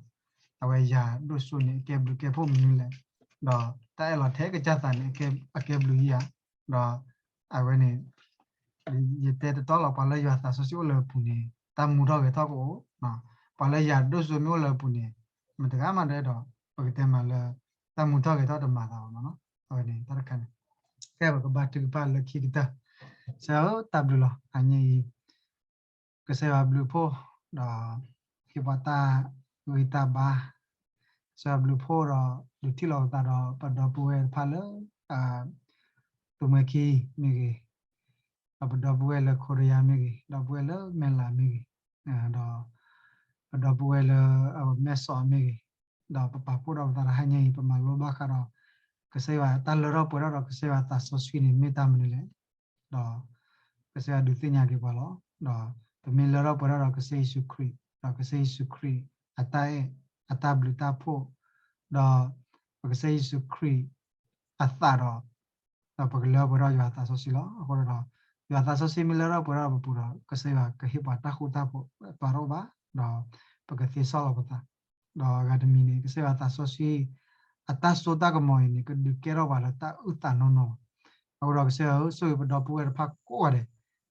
အဝဲယၤဒိၣ်စိန့ၣ် အကဲဘျုးကဲဖှိၣ်မနုၤလဲၣ်, ဒီးတၢ်အဲၣ်လီၤထဲကစၢ်သးန့ၣ် အကဲဘျုးဧါ, ဒီးအဝဲန့ၣ် ယတဲတတီလီၤ ပှၤလၢယွၤသးစီဆှံအိၣ်လၢအပူၤန့ၣ် တၢ်မူထီၣ်ဂဲၤထီၣ်ကအိၣ်, ပှၤလၢယၤဒိၣ်စိမ့ၢ်အိၣ်လၢအပူၤန့ၣ် မတၤတဂၤမးဒီးအဲၣ်ဒိး ပကတဲမးလၢ တၢ်မူထီၣ်ဂဲၤထီၣ်တမၤသးဘၣ်မးနီၤ, အဝဲန့ၣ်တၢ်တခါန့ၣ် ကဲပကဘၣ်ထုကဖၣ်လၢခံကတၢၢ်, ကစၢ်ဧၢ တၢ်ဘျုးလီၤ ဟါညါအံၤ ကစၢ်ယွၤဘျုးဖှိၣ် ဒီးဟ့ၣ်ပှၤတၢ်ဂံၢ်တၢ်ဘါ, ကစၢ်ယွၤဘျုးဖှိၣ်ဒီး ဒုးထံၣ်လိာ်ပသးဒီးပဒီပုၢ်ဝဲၢ်တဖၣ်လၢ သုးမွဲခံမ့ၢ်ဂ့ၤ, ဒီးပဒီပုၢ်ဝဲၢ်လၢခိရယါမ့ၢ်ဂ့ၤ, ဒီပုၢ်ဝဲၢ်လၢမဲၢ်လးမ့ၢ်ဂ့ၤ, ဒီးပဒီပုၢ်ဝဲၢ်လၢအမဲာ်စီးအမ့ၢ်ဂ့ၤ, ဒီးပပာ်ဖှိၣ်ဒီးပသးတဟါညါအံၤ ပမၤလိဘၣ်ဃးဒီး ကစၢ်ယွၤတၢ်လၢထီၣ်ပှဲၤထီၣ်ဒီး ကစၢ်ယွၤသးစီဆှံန့ၣ်မ့ၢ်တၢ်မနုၤလဲၣ်. ဒီးကစၢ်ယွၤဒုးသ့ၣ်ညါက့ၤပှၤလီၤ. ဒီးပမ့ၢ်လၢထီၣ်ပှဲၤထီၣ်ဒီးကစၢ်ယ့ၣ်ၡူးခရံာ်, ဒီးကစၢ်ယ့ၣ်ၡူးခရံာ်အတၢ်အဲၣ်, အတၢ်ဘျုးတၢ်ဖှိၣ်, ဒီးပကစၢ်ယ့ၣ်ၡူးခရံာ်အသးဒီး, ဒီးပကလၢပှဲၤထီၣ်ယွၤသးစီဆှံလီၤ. အဃိဒီး ယွၤသးစီဆှံမ့ၢ်လၢထီၣ်ပှဲၤထီၣ်ပပူၤဒီး ကစၢ်ယွၤကဟ့ၣ်ပှၤတၢ်ဃူတၢ်ဖိး ပာ်ထီၣ်ဘၣ်, ဒီးပကသ့စီလီၤပသး. ဒီးအဂၤတမံၤန့ၣ် ကစၢ်ယွၤသးစီဆှံ အတၢ်စိတၢ်ကမီၤအံၤန့ၣ် ကဒုးကဲထီၣ်ပှၤလၢတၢ်အုၣ်သးနီၢ်နီၢ်. အဃိဒီးကစၢ်ယွၤဧၢ, ဆိၣ်ဂ့ၤပဒီပုၢ်ဝဲၢ်တဖၣ်ကိးဂၤဒဲး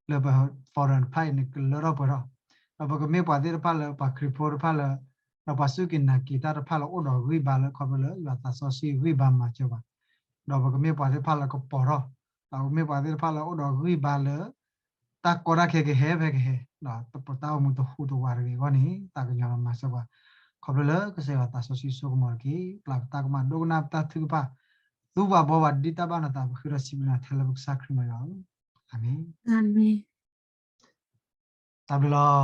လၢပ forum တဖၣ်အံၤန့ၣ် ကလၢထီၣ်ပှဲၤထီၣ်, ဒီးပကမ့ၢ်ပှၤသ့ၣ်တဖၣ်လၢပှၤခရံာ်ဖိတဖၣ်လၢ ဒီးပှၤစူၢ်က့ၤနာ်က့ၤတၢ်တဖၣ်လၢအိၣ်ဒီးဂံၢ်ဘါလၢ ခီဖျိလၢယွၤသးစီဆှံဂံၢ်ဘါမၤစၢၤပှၤ, ဒီးပကမ့ၢ်ပှၤသ့ၣ်တဖၣ်လၢကပီၤထီၣ်, ဒီးပကမ့ၢ်ပှၤသ့ၣ်တဖၣ်လၢအိၣ်ဒီးဂံၢ်ဘါလၢ တၢ်ကီတၢ်ခဲကဟဲဖဲကဟဲ, ဒီးပတၢ်အိၣ်မူတဟူးတဝးတဂ့ၤအဂီၢ်န့ၣ် သးကညီၤဒီးမၤစၢၤပှၤ, ခီဖျိလၢကစၢ်ယွၤသးစီဆှံစိကမီၤတက့ၢ်. ပျၢ်ပတၢ်ကမၣ် ဒိကနၣ်ပတၢ်ထုကဖၣ်, သူပှၤဘှီပှၤ ဒ်တၢ်ဘၣ်နသး ပဃ့ဒီးစံးဘျုးနၤထဲလၢပကစၢ်ခရံာ်မီၤယွၤဧၢ, အၤမ့ၣ်. တၢ်ဘျုးလီၤ.